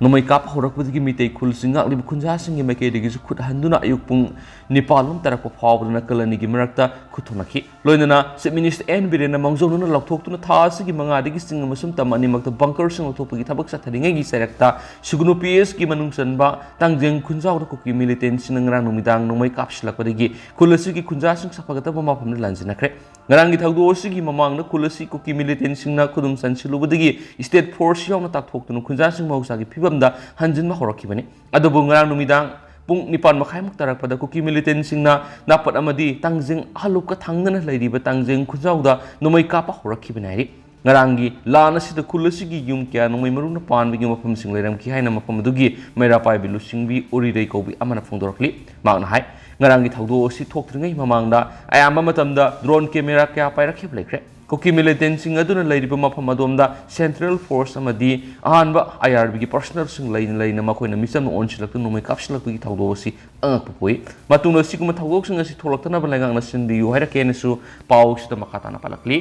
ꯅꯣꯡꯃꯩ ꯀꯥꯞꯄ ꯍꯧꯔꯛꯄꯗꯒꯤ ꯃꯤꯇꯩ ꯈꯨꯜꯁꯤꯡ ꯉꯥꯛꯂꯤꯕ ꯈꯨꯟꯖꯥꯁꯤꯡꯒꯤ ꯃꯥꯏꯀꯩꯗꯒꯤꯁꯨ ꯈꯨꯠ ꯍꯟꯗꯨꯅ ꯑꯌꯨꯛ ꯄꯨꯡ ꯅꯤꯄꯥꯜ ꯂꯣꯝ ꯇꯥꯔꯛꯄ ꯐꯥꯎꯕꯗ ꯅꯥꯀꯜ ꯑꯅꯤꯒꯤ ꯃꯔꯛꯇ ꯈꯨꯠ ꯊꯣꯛꯅꯈꯤ꯫ ꯂꯣꯏꯅꯅ ꯆꯤꯐ ꯃꯤꯅꯤꯁꯇꯔ ꯑꯦꯟ ꯕꯤꯔꯦꯟꯅ ꯃꯥꯡꯖꯧꯅꯅ ꯂꯥꯎꯊꯣꯛꯇꯨꯅ ꯊꯥ ꯑꯁꯤꯒꯤ ꯃꯉꯥꯗꯒꯤ ꯆꯤꯡ ꯑꯃꯁꯨꯡ ꯇꯝ ꯑꯅꯤꯃꯛꯇ ꯕꯪꯀꯔꯁꯤꯡ ꯂꯧꯊꯣꯛꯄꯒꯤ ꯊꯕꯛ ꯆꯠꯊꯔꯤꯉꯩꯒꯤ ꯆꯩꯔꯛꯇ ꯁꯨꯒꯅꯨ ꯄꯤ ꯑꯦꯁꯀꯤ ꯃꯅꯨꯡ ꯆꯟꯕ ꯇꯥꯡꯖꯦꯡ ꯈꯨꯟꯖꯥꯎꯗ ꯀꯨꯀꯤ ꯃꯤꯂꯤꯇꯦꯟꯁꯤꯡꯅ ꯉꯔꯥꯡ ꯅꯨꯃꯤꯗꯥꯡ ꯅꯣꯡꯃꯩ ꯀꯥꯞꯁꯤꯜꯂꯛꯄꯗꯒꯤ ꯈꯨꯜ ꯑꯁꯤꯒꯤ ꯈꯨꯟꯖꯥꯁꯤꯡ ꯁꯥꯐꯒꯠꯇꯕ ꯃꯐꯝꯗ ꯂꯥꯟꯖꯤꯟꯅꯈ꯭ꯔꯦ꯫ ꯉꯔꯥꯡꯒꯤ ꯊꯧꯗꯣꯛ ꯑꯁꯤꯒꯤ ꯃꯃꯥꯡꯗ ꯈꯨꯜ ꯑꯁꯤ ꯀꯨꯀꯤ ꯃꯤꯂꯤꯇꯦꯟꯁꯤꯡꯅ ꯈꯨꯗꯨꯝ ꯆꯟꯁꯤꯜꯂꯨꯕꯗꯒꯤ ꯁ꯭ꯇꯦꯠ ꯐꯣꯔꯁ ꯌꯥꯎꯅ ꯇꯥꯛꯊꯣꯛꯇꯨꯅ ꯈꯨꯟꯖꯥꯁꯤꯡ ꯃꯍꯧꯁꯥꯒꯤ ꯐꯤꯕꯝꯗ ꯍꯟꯖꯤꯟꯕ ꯍꯧꯔꯛꯈꯤꯕꯅꯤ꯫ ꯑꯗꯨꯕꯨ ꯉꯔꯥꯡ ꯅꯨꯃꯤꯗꯥꯡ ꯄꯨꯡ ꯅꯤꯄꯥꯟ ꯃꯈꯥꯏꯃꯨꯛ ꯇꯥꯔꯛꯄꯗ ꯀꯨꯀꯤ ꯃꯤꯂꯤꯇꯦꯟꯁꯤꯡꯅ ꯅꯥꯄꯠ ꯑꯃꯗꯤ ꯇꯥꯡꯖꯤꯡ ꯍꯜꯂꯨꯞꯀ ꯊꯪꯅꯅ ꯂꯩꯔꯤꯕ ꯇꯥꯡꯖꯤꯡ ꯈꯨꯟꯖꯥꯎꯗ ꯅꯣꯡꯃꯩ ꯀꯥꯞꯄ ꯍꯧꯔꯛꯈꯤꯕꯅꯤ ꯍꯥꯏꯔꯤ꯫ ꯉꯔꯥꯡꯒꯤ ꯂꯥꯟ ꯑꯁꯤꯗ ꯈꯨꯜ ꯑꯁꯤꯒꯤ ꯌꯨꯝ ꯀꯌꯥ ꯅꯣꯡꯃꯩ ꯃꯔꯨꯅ ꯄꯥꯟꯕꯒꯤ ꯃꯐꯝꯁꯤꯡ ꯂꯩꯔꯝꯈꯤ ꯍꯥꯏꯅ ꯃꯐꯝ ꯑꯗꯨꯒꯤ ꯃꯩꯔꯥ ꯄꯥꯏꯕꯤ ꯂꯨꯆꯤꯡꯕꯤ ꯎꯔꯤꯔꯩ ꯀꯧꯕꯤ ꯑꯃꯅ ꯐꯣꯡꯗꯣꯔꯛꯂꯤ꯫ ꯃꯍꯥꯛꯅ ꯍꯥꯏ, ꯉꯔꯥꯡꯒꯤ ꯊꯧꯗꯣꯛ ꯑꯁꯤ ꯊꯣꯛꯇ꯭ꯔꯤꯉꯩ ꯃꯃꯥꯡꯗ ꯑꯌꯥꯝꯕ ꯃꯇꯝꯗ ꯗ꯭ꯔꯣꯟ ꯀꯦꯃꯦꯔꯥ ꯀꯌꯥ ꯄꯥꯏꯔꯛꯈꯤꯕ ꯂꯩꯈ꯭ꯔꯦ꯫ ꯀꯨꯀꯤ ꯃꯤꯂꯤꯇꯦꯟꯁꯤꯡ ꯑꯗꯨꯅ ꯂꯩꯔꯤꯕ ꯃꯐꯝ ꯑꯗꯣꯝꯗ ꯁꯦꯟꯇ꯭ꯔꯦꯜ ꯐꯣꯔꯁ ꯑꯃꯗꯤ ꯑꯍꯥꯟꯕ ꯑꯥꯏ ꯑꯥꯔ ꯕꯤꯒꯤ ꯄꯔꯁꯅꯦꯜꯁꯤꯡ ꯂꯩꯅ ꯂꯩꯅ ꯃꯈꯣꯏꯅ ꯃꯤꯆꯝꯅ ꯑꯣꯟꯁꯤꯜꯂꯛꯇꯨꯅ ꯅꯣꯡꯃꯩ ꯀꯥꯞꯁꯤꯜꯂꯛꯄꯒꯤ ꯊꯧꯗꯣꯛ ꯑꯁꯤ ꯑꯉꯛꯄ ꯄꯣꯛꯏ꯫ ꯃꯇꯨꯡꯗ ꯑꯁꯤꯒꯨꯝꯕ ꯊꯧꯗꯣꯛꯁꯤꯡ ꯑꯁꯤ ꯊꯣꯛꯂꯛꯇꯅꯕ ꯂꯩꯉꯥꯛꯅ ꯁꯤꯟꯕꯤꯌꯨ ꯍꯥꯏꯔꯛꯀꯦꯅꯁꯨ ꯄꯥꯎ ꯑꯁꯤꯗ ꯃꯈꯥ ꯇꯥꯅ ꯄꯜꯂꯛꯂꯤ꯫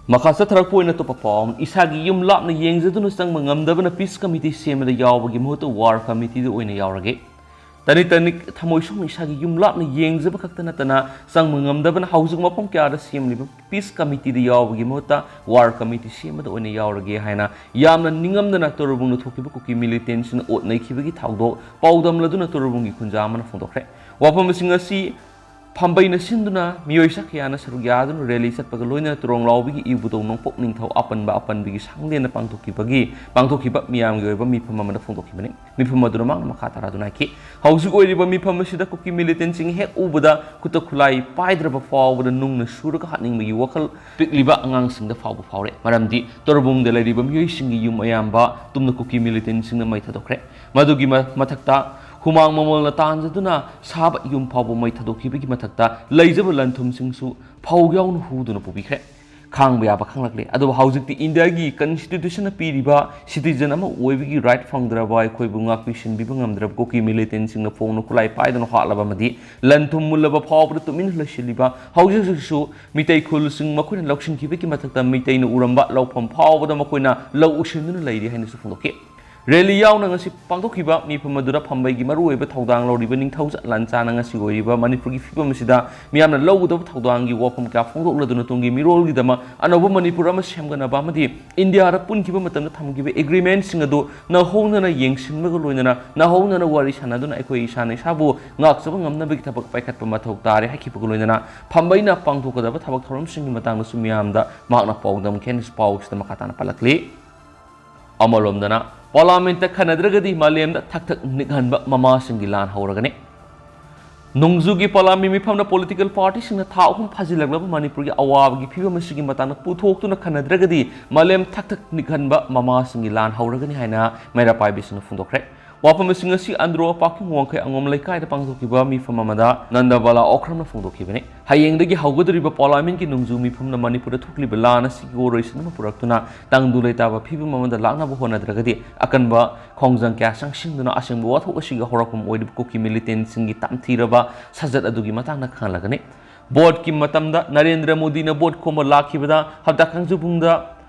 ꯃꯈꯥ ꯆꯠꯊꯔꯛꯄ ꯑꯣꯏꯅ ꯑꯇꯣꯞꯄ ꯄꯥꯎ ꯑꯃꯅ, ꯏꯁꯥꯒꯤ ꯌꯨꯝ ꯂꯥꯞꯅ ꯌꯦꯡꯖꯗꯨꯅ ꯆꯪꯕ ꯉꯝꯗꯕꯅ ꯄꯤꯁ ꯀꯃꯤꯇꯤ ꯁꯦꯝꯕꯗ ꯌꯥꯎꯕꯒꯤ ꯃꯍꯨꯠꯇ ꯋꯥꯔ ꯀꯃꯤꯇꯤꯗ ꯑꯣꯏꯅ ꯌꯥꯎꯔꯒꯦ꯫ ꯇꯅꯤꯛ ꯇꯅꯤꯛ ꯊꯃꯣꯏ ꯁꯣꯛꯅ ꯏꯁꯥꯒꯤ ꯌꯨꯝ ꯂꯥꯞꯅ ꯌꯦꯡꯖꯕ ꯈꯛꯇ ꯅꯠꯇꯅ ꯆꯪꯕ ꯉꯝꯗꯕꯅ ꯍꯧꯖꯤꯛ ꯃꯐꯝ ꯀꯌꯥꯗ ꯁꯦꯝꯂꯤꯕ ꯄꯤꯁ ꯀꯃꯤꯇꯤꯗ ꯌꯥꯎꯕꯒꯤ ꯃꯍꯨꯠꯇ ꯋꯥꯔ ꯀꯃꯤꯇꯤ ꯁꯦꯝꯕꯗ ꯑꯣꯏꯅ ꯌꯥꯎꯔꯒꯦ ꯍꯥꯏꯅ ꯌꯥꯝꯅ ꯅꯤꯡꯉꯝꯗꯅ ꯇꯣꯔꯕꯨꯡꯗ ꯊꯣꯛꯈꯤꯕ ꯀꯨꯀꯤ ꯃꯤꯂꯤꯇꯦꯟꯁꯤꯡꯅ ꯑꯣꯠ ꯅꯩꯈꯤꯕꯒꯤ ꯊꯧꯗꯣꯛ ꯄꯥꯎꯗꯝꯂꯗꯨꯅ ꯇꯣꯔꯕꯨꯡꯒꯤ ꯈꯨꯟꯖꯥ ꯑꯃꯅ ꯐꯣꯡꯗꯣꯛꯈ꯭ꯔꯦ꯫ ꯋꯥꯐꯝꯁꯤꯡ ꯑꯁꯤ ꯐꯝꯕꯩꯅ ꯁꯤꯟꯗꯨꯅ ꯃꯤꯑꯣꯏ ꯁꯛ ꯀꯌꯥꯅ ꯁꯔꯨꯛ ꯌꯥꯗꯨꯅ ꯔꯦꯂꯤ ꯆꯠꯄꯒ ꯂꯣꯏꯅꯅ ꯇꯨꯔꯣꯡꯂꯥꯎꯕꯤꯒꯤ ꯏꯕꯨꯙꯧ ꯅꯣꯡꯄꯣꯛ ꯅꯤꯡꯊꯧ ꯑꯄꯟꯕ ꯑꯄꯟꯕꯤꯒꯤ ꯁꯪꯂꯦꯟꯗ ꯄꯥꯡꯊꯣꯛꯈꯤꯕꯒꯤ, ꯄꯥꯡꯊꯣꯛꯈꯤꯕ ꯃꯤꯌꯥꯝꯒꯤ ꯑꯣꯏꯕ ꯃꯤꯐꯝ ꯑꯃꯗ ꯐꯣꯡꯗꯣꯛꯈꯤꯕꯅꯤ꯫ ꯃꯤꯐꯝ ꯑꯗꯨꯅ ꯃꯍꯥꯛꯅ ꯃꯈꯥ ꯇꯥꯔꯗꯨꯅ ꯍꯥꯏꯈꯤ, ꯍꯧꯖꯤꯛ ꯑꯣꯏꯔꯤꯕ ꯃꯤꯐꯝ ꯑꯁꯤꯗ ꯀꯨꯀꯤ ꯃꯤꯂꯤꯇꯦꯟꯁꯤꯡ ꯍꯦꯛ ꯎꯕꯗ ꯈꯨꯠꯇ ꯈꯨꯠꯂꯥꯏ ꯄꯥꯏꯗ꯭ꯔꯕ ꯐꯥꯎꯕꯗ ꯅꯨꯡꯅ ꯁꯨꯔꯒ ꯍꯥꯠꯅꯤꯡꯕꯒꯤ ꯋꯥꯈꯜ ꯄꯤꯛꯂꯤꯕ ꯑꯉꯥꯡꯁꯤꯡꯗ ꯐꯥꯎꯕ ꯐꯥꯎꯔꯦ꯫ ꯃꯔꯝꯗꯤ ꯇꯣꯔꯕꯨꯡꯗ ꯂꯩꯔꯤꯕ ꯃꯤꯑꯣꯏꯁꯤꯡꯒꯤ ꯌꯨꯝ ꯑꯌꯥꯝꯕ ꯇꯨꯝꯅ ꯀꯨꯀꯤ ꯃꯤꯂꯤꯇꯦꯟꯁꯤꯡꯅ ꯃꯩ ꯊꯥꯗꯣꯛꯈ꯭ꯔꯦ꯫ ꯃꯗꯨꯒꯤ ꯃ-, ꯃꯊꯛꯇ ꯍꯨꯃꯥꯡ ꯃꯃꯜꯅ ꯇꯥꯟꯖꯗꯨꯅ ꯁꯥꯕ ꯌꯨꯝ ꯐꯥꯎꯕ ꯃꯩ ꯊꯥꯗꯣꯛꯈꯤꯕꯒꯤ ꯃꯊꯛꯇ ꯂꯩꯖꯕ ꯂꯟ ꯊꯨꯝꯁꯤꯡꯁꯨ ꯐꯧ ꯌꯥꯎꯅ ꯍꯨꯗꯨꯅ ꯄꯨꯕꯤꯈ꯭ꯔꯦ꯫ ꯈꯥꯡꯕ ꯌꯥꯕ ꯈꯪꯂꯛꯂꯦ꯫ ꯑꯗꯨꯕꯨ ꯍꯧꯖꯤꯛꯇꯤ ꯏꯟꯗꯤꯌꯥꯒꯤ ꯀꯟꯁꯇꯤꯇ꯭ꯌꯨꯁꯟꯅ ꯄꯤꯔꯤꯕ ꯁꯤꯇꯤꯖꯟ ꯑꯃ ꯑꯣꯏꯕꯒꯤ ꯔꯥꯏꯠ ꯐꯪꯗ꯭ꯔꯕ, ꯑꯩꯈꯣꯏꯕꯨ ꯉꯥꯛꯄꯤ ꯁꯦꯟꯕꯤꯕ ꯉꯝꯗ꯭ꯔꯕ ꯀꯨꯀꯤ ꯃꯤꯂꯤꯇꯦꯟꯁꯤꯡꯅ ꯐꯣꯡꯅ ꯈꯨꯠꯂꯥꯏ ꯄꯥꯏꯗꯨꯅ ꯍꯥꯠꯂꯕ ꯑꯃꯗꯤ ꯂꯟ ꯊꯨꯝ ꯃꯨꯜꯂꯕ ꯐꯥꯎꯕꯗ ꯇꯨꯃꯤꯟꯅ ꯂꯩꯁꯤꯜꯂꯤꯕ, ꯍꯧꯖꯤꯛ ꯍꯧꯖꯤꯛꯁꯨ ꯃꯤꯇꯩ ꯈꯨꯜꯁꯤꯡ ꯃꯈꯣꯏꯅ ꯂꯧꯁꯤꯟꯈꯤꯕꯒꯤ ꯃꯊꯛꯇ ꯃꯤꯇꯩꯅ ꯎꯔꯝꯕ ꯂꯧꯐꯝ ꯐꯥꯎꯕꯗ ꯃꯈꯣꯏꯅ ꯂꯧ ꯎꯁꯤꯟꯗꯨꯅ ꯂꯩꯔꯤ ꯍꯥꯏꯅꯁꯨ ꯐꯣꯡꯗꯣꯛꯈꯤ꯫ ꯔꯦꯂꯤ ꯌꯥꯎꯅ ꯉꯁꯤ ꯄꯥꯡꯊꯣꯛꯈꯤꯕ ꯃꯤꯐꯝ ꯑꯗꯨꯗ ꯐꯝꯕꯩꯒꯤ ꯃꯔꯨꯑꯣꯏꯕ ꯊꯧꯗꯥꯡ ꯂꯧꯔꯤꯕ ꯅꯤꯡꯊꯧꯖꯥꯠ ꯂꯥꯟꯆꯥꯅ ꯉꯁꯤ ꯑꯣꯏꯔꯤꯕ ꯃꯅꯤꯄꯨꯔꯒꯤ ꯐꯤꯕꯝ ꯑꯁꯤꯗ ꯃꯤꯌꯥꯝꯅ ꯂꯧꯒꯗꯕ ꯊꯧꯗꯥꯡꯒꯤ ꯋꯥꯐꯝ ꯀꯌꯥ ꯐꯣꯡꯗꯣꯛꯂꯗꯨꯅ ꯇꯨꯡꯒꯤ ꯃꯤꯔꯣꯜꯒꯤꯗꯃꯛ ꯑꯅꯧꯕ ꯃꯅꯤꯄꯨꯔ ꯑꯃ ꯁꯦꯝꯒꯠꯅꯕ ꯑꯃꯗꯤ ꯏꯟꯗꯤꯌꯥꯗ ꯄꯨꯟꯈꯤꯕ ꯃꯇꯝꯗ ꯊꯝꯈꯤꯕ ꯑꯦꯒ꯭ꯔꯤꯃꯦꯟꯠꯁꯤꯡ ꯑꯗꯨ ꯅꯧꯍꯧꯅꯅ ꯌꯦꯡꯁꯤꯟꯕꯒ ꯂꯣꯏꯅꯅ ꯅꯧꯍꯧꯅꯅ ꯋꯥꯔꯤ ꯁꯥꯟꯅꯗꯨꯅ ꯑꯩꯈꯣꯏ ꯏꯁꯥꯅ ꯏꯁꯥꯕꯨ ꯉꯥꯛꯆꯕ ꯉꯝꯅꯕꯒꯤ ꯊꯕꯛ ꯄꯥꯏꯈꯠꯄ ꯃꯊꯧ ꯇꯥꯔꯦ ꯍꯥꯏꯈꯤꯕꯒ ꯂꯣꯏꯅꯅ ꯐꯝꯕꯩꯅ ꯄꯥꯡꯊꯣꯛꯀꯗꯕ ꯊꯕꯛ ꯊꯧꯔꯝꯁꯤꯡꯒꯤ ꯃꯇꯥꯡꯗꯁꯨ ꯃꯤꯌꯥꯝꯗ ꯃꯍꯥꯛꯅ ꯄꯥꯎꯗꯝꯈꯤ ꯍꯥꯏꯅꯁꯨ ꯄꯥꯎꯁꯤꯗ ꯃꯈꯥ ꯇꯥꯅ ꯄꯜꯂꯛꯂꯤ꯫ ꯑꯃꯔꯣꯝꯗꯅ ꯄꯥꯔꯂꯥꯃꯦꯟꯠꯇ ꯈꯟꯅꯗ꯭ꯔꯒꯗꯤ ꯃꯥꯂꯦꯝꯗ ꯊꯛ ꯊꯛ ꯅꯤꯛꯍꯟꯕ ꯃꯃꯥꯁꯤꯡꯒꯤ ꯂꯥꯟ ꯍꯧꯔꯒꯅꯤ꯫ ꯅꯣꯡꯖꯨꯒꯤ ꯄꯥꯔꯂꯥꯃꯦꯟ ꯃꯤꯐꯝꯅ ꯄꯣꯂꯤꯇꯤꯀꯦꯜ ꯄꯥꯔꯇꯤꯁꯤꯡꯅ ꯊꯥ ꯑꯍꯨꯝ ꯐꯥꯖꯤꯜꯂꯛꯂꯕ ꯃꯅꯤꯄꯨꯔꯒꯤ ꯑꯋꯥꯕꯒꯤ ꯐꯤꯕꯝ ꯑꯁꯤꯒꯤ ꯃꯇꯥꯡꯗ ꯄꯨꯊꯣꯛꯇꯨꯅ ꯈꯟꯅꯗ꯭ꯔꯒꯗꯤ ꯃꯥꯂꯦꯝ ꯊꯛ ꯊꯛ ꯅꯤꯛꯍꯟꯕ ꯃꯃꯥꯁꯤꯡꯒꯤ ꯂꯥꯟ ꯍꯧꯔꯒꯅꯤ ꯍꯥꯏꯅ ꯃꯩꯔꯥ ꯄꯥꯏꯕꯤꯁꯤꯡꯅ ꯐꯣꯡꯗꯣꯛꯈ꯭ꯔꯦ꯫ ꯋꯥꯐꯝ ꯑꯁꯤꯡ ꯑꯁꯤ ꯑꯟꯗ꯭ꯔꯣ ꯄꯥꯀꯤꯡ ꯋꯥꯡꯈꯩ ꯑꯉꯣꯝ ꯂꯩꯀꯥꯏꯗ ꯄꯥꯡꯊꯣꯛꯈꯤꯕ ꯃꯤꯐꯝ ꯑꯃꯗ ꯅꯟꯗꯕꯥꯂꯥ ꯑꯣꯀ꯭ꯔꯝꯅ ꯐꯣꯡꯗꯣꯛꯈꯤꯕꯅꯤ꯫ ꯍꯌꯦꯡꯗꯒꯤ ꯍꯧꯒꯗꯧꯔꯤꯕ ꯄꯥꯔꯂꯥꯃꯦꯟꯠꯀꯤ ꯅꯣꯡꯖꯨ ꯃꯤꯐꯝꯅ ꯃꯅꯤꯄꯨꯔꯗ ꯊꯣꯛꯂꯤꯕ ꯂꯥꯟ ꯑꯁꯤꯒꯤ ꯑꯣꯔꯣꯏꯁꯤꯟ ꯑꯃ ꯄꯨꯔꯛꯇꯨꯅ ꯇꯪꯗꯨ ꯂꯩꯇꯥꯕ ꯐꯤꯕꯝ ꯑꯃꯗ ꯂꯥꯛꯅꯕ ꯍꯣꯠꯅꯗ꯭ꯔꯒꯗꯤ ꯑꯀꯟꯕ ꯈꯣꯡꯖꯪ ꯀꯌꯥ ꯆꯪꯁꯤꯟꯗꯨꯅ ꯑꯁꯦꯡꯕ ꯋꯥꯊꯣꯛ ꯑꯁꯤꯒꯤ ꯍꯧꯔꯛꯐꯝ ꯑꯣꯏꯔꯤꯕ ꯀꯨꯀꯤ ꯃꯤꯂꯤꯇꯦꯟꯠꯁꯤꯡꯒꯤ ꯇꯝꯊꯤꯔꯕ ꯁꯥꯖꯠ ꯑꯗꯨꯒꯤ ꯃꯇꯥꯡꯗ ꯈꯪꯍꯜꯂꯒꯅꯤ꯫ ꯚꯣꯠꯀꯤ ꯃꯇꯝꯗ ꯅꯔꯦꯟꯗ꯭ꯔ ꯃꯣꯗꯤꯅ ꯚꯣꯠ ꯈꯣꯝꯕ ꯂꯥꯛꯈꯤꯕꯗ ꯍꯞꯇꯥ ꯀꯥꯡꯖꯩꯕꯨꯡꯗ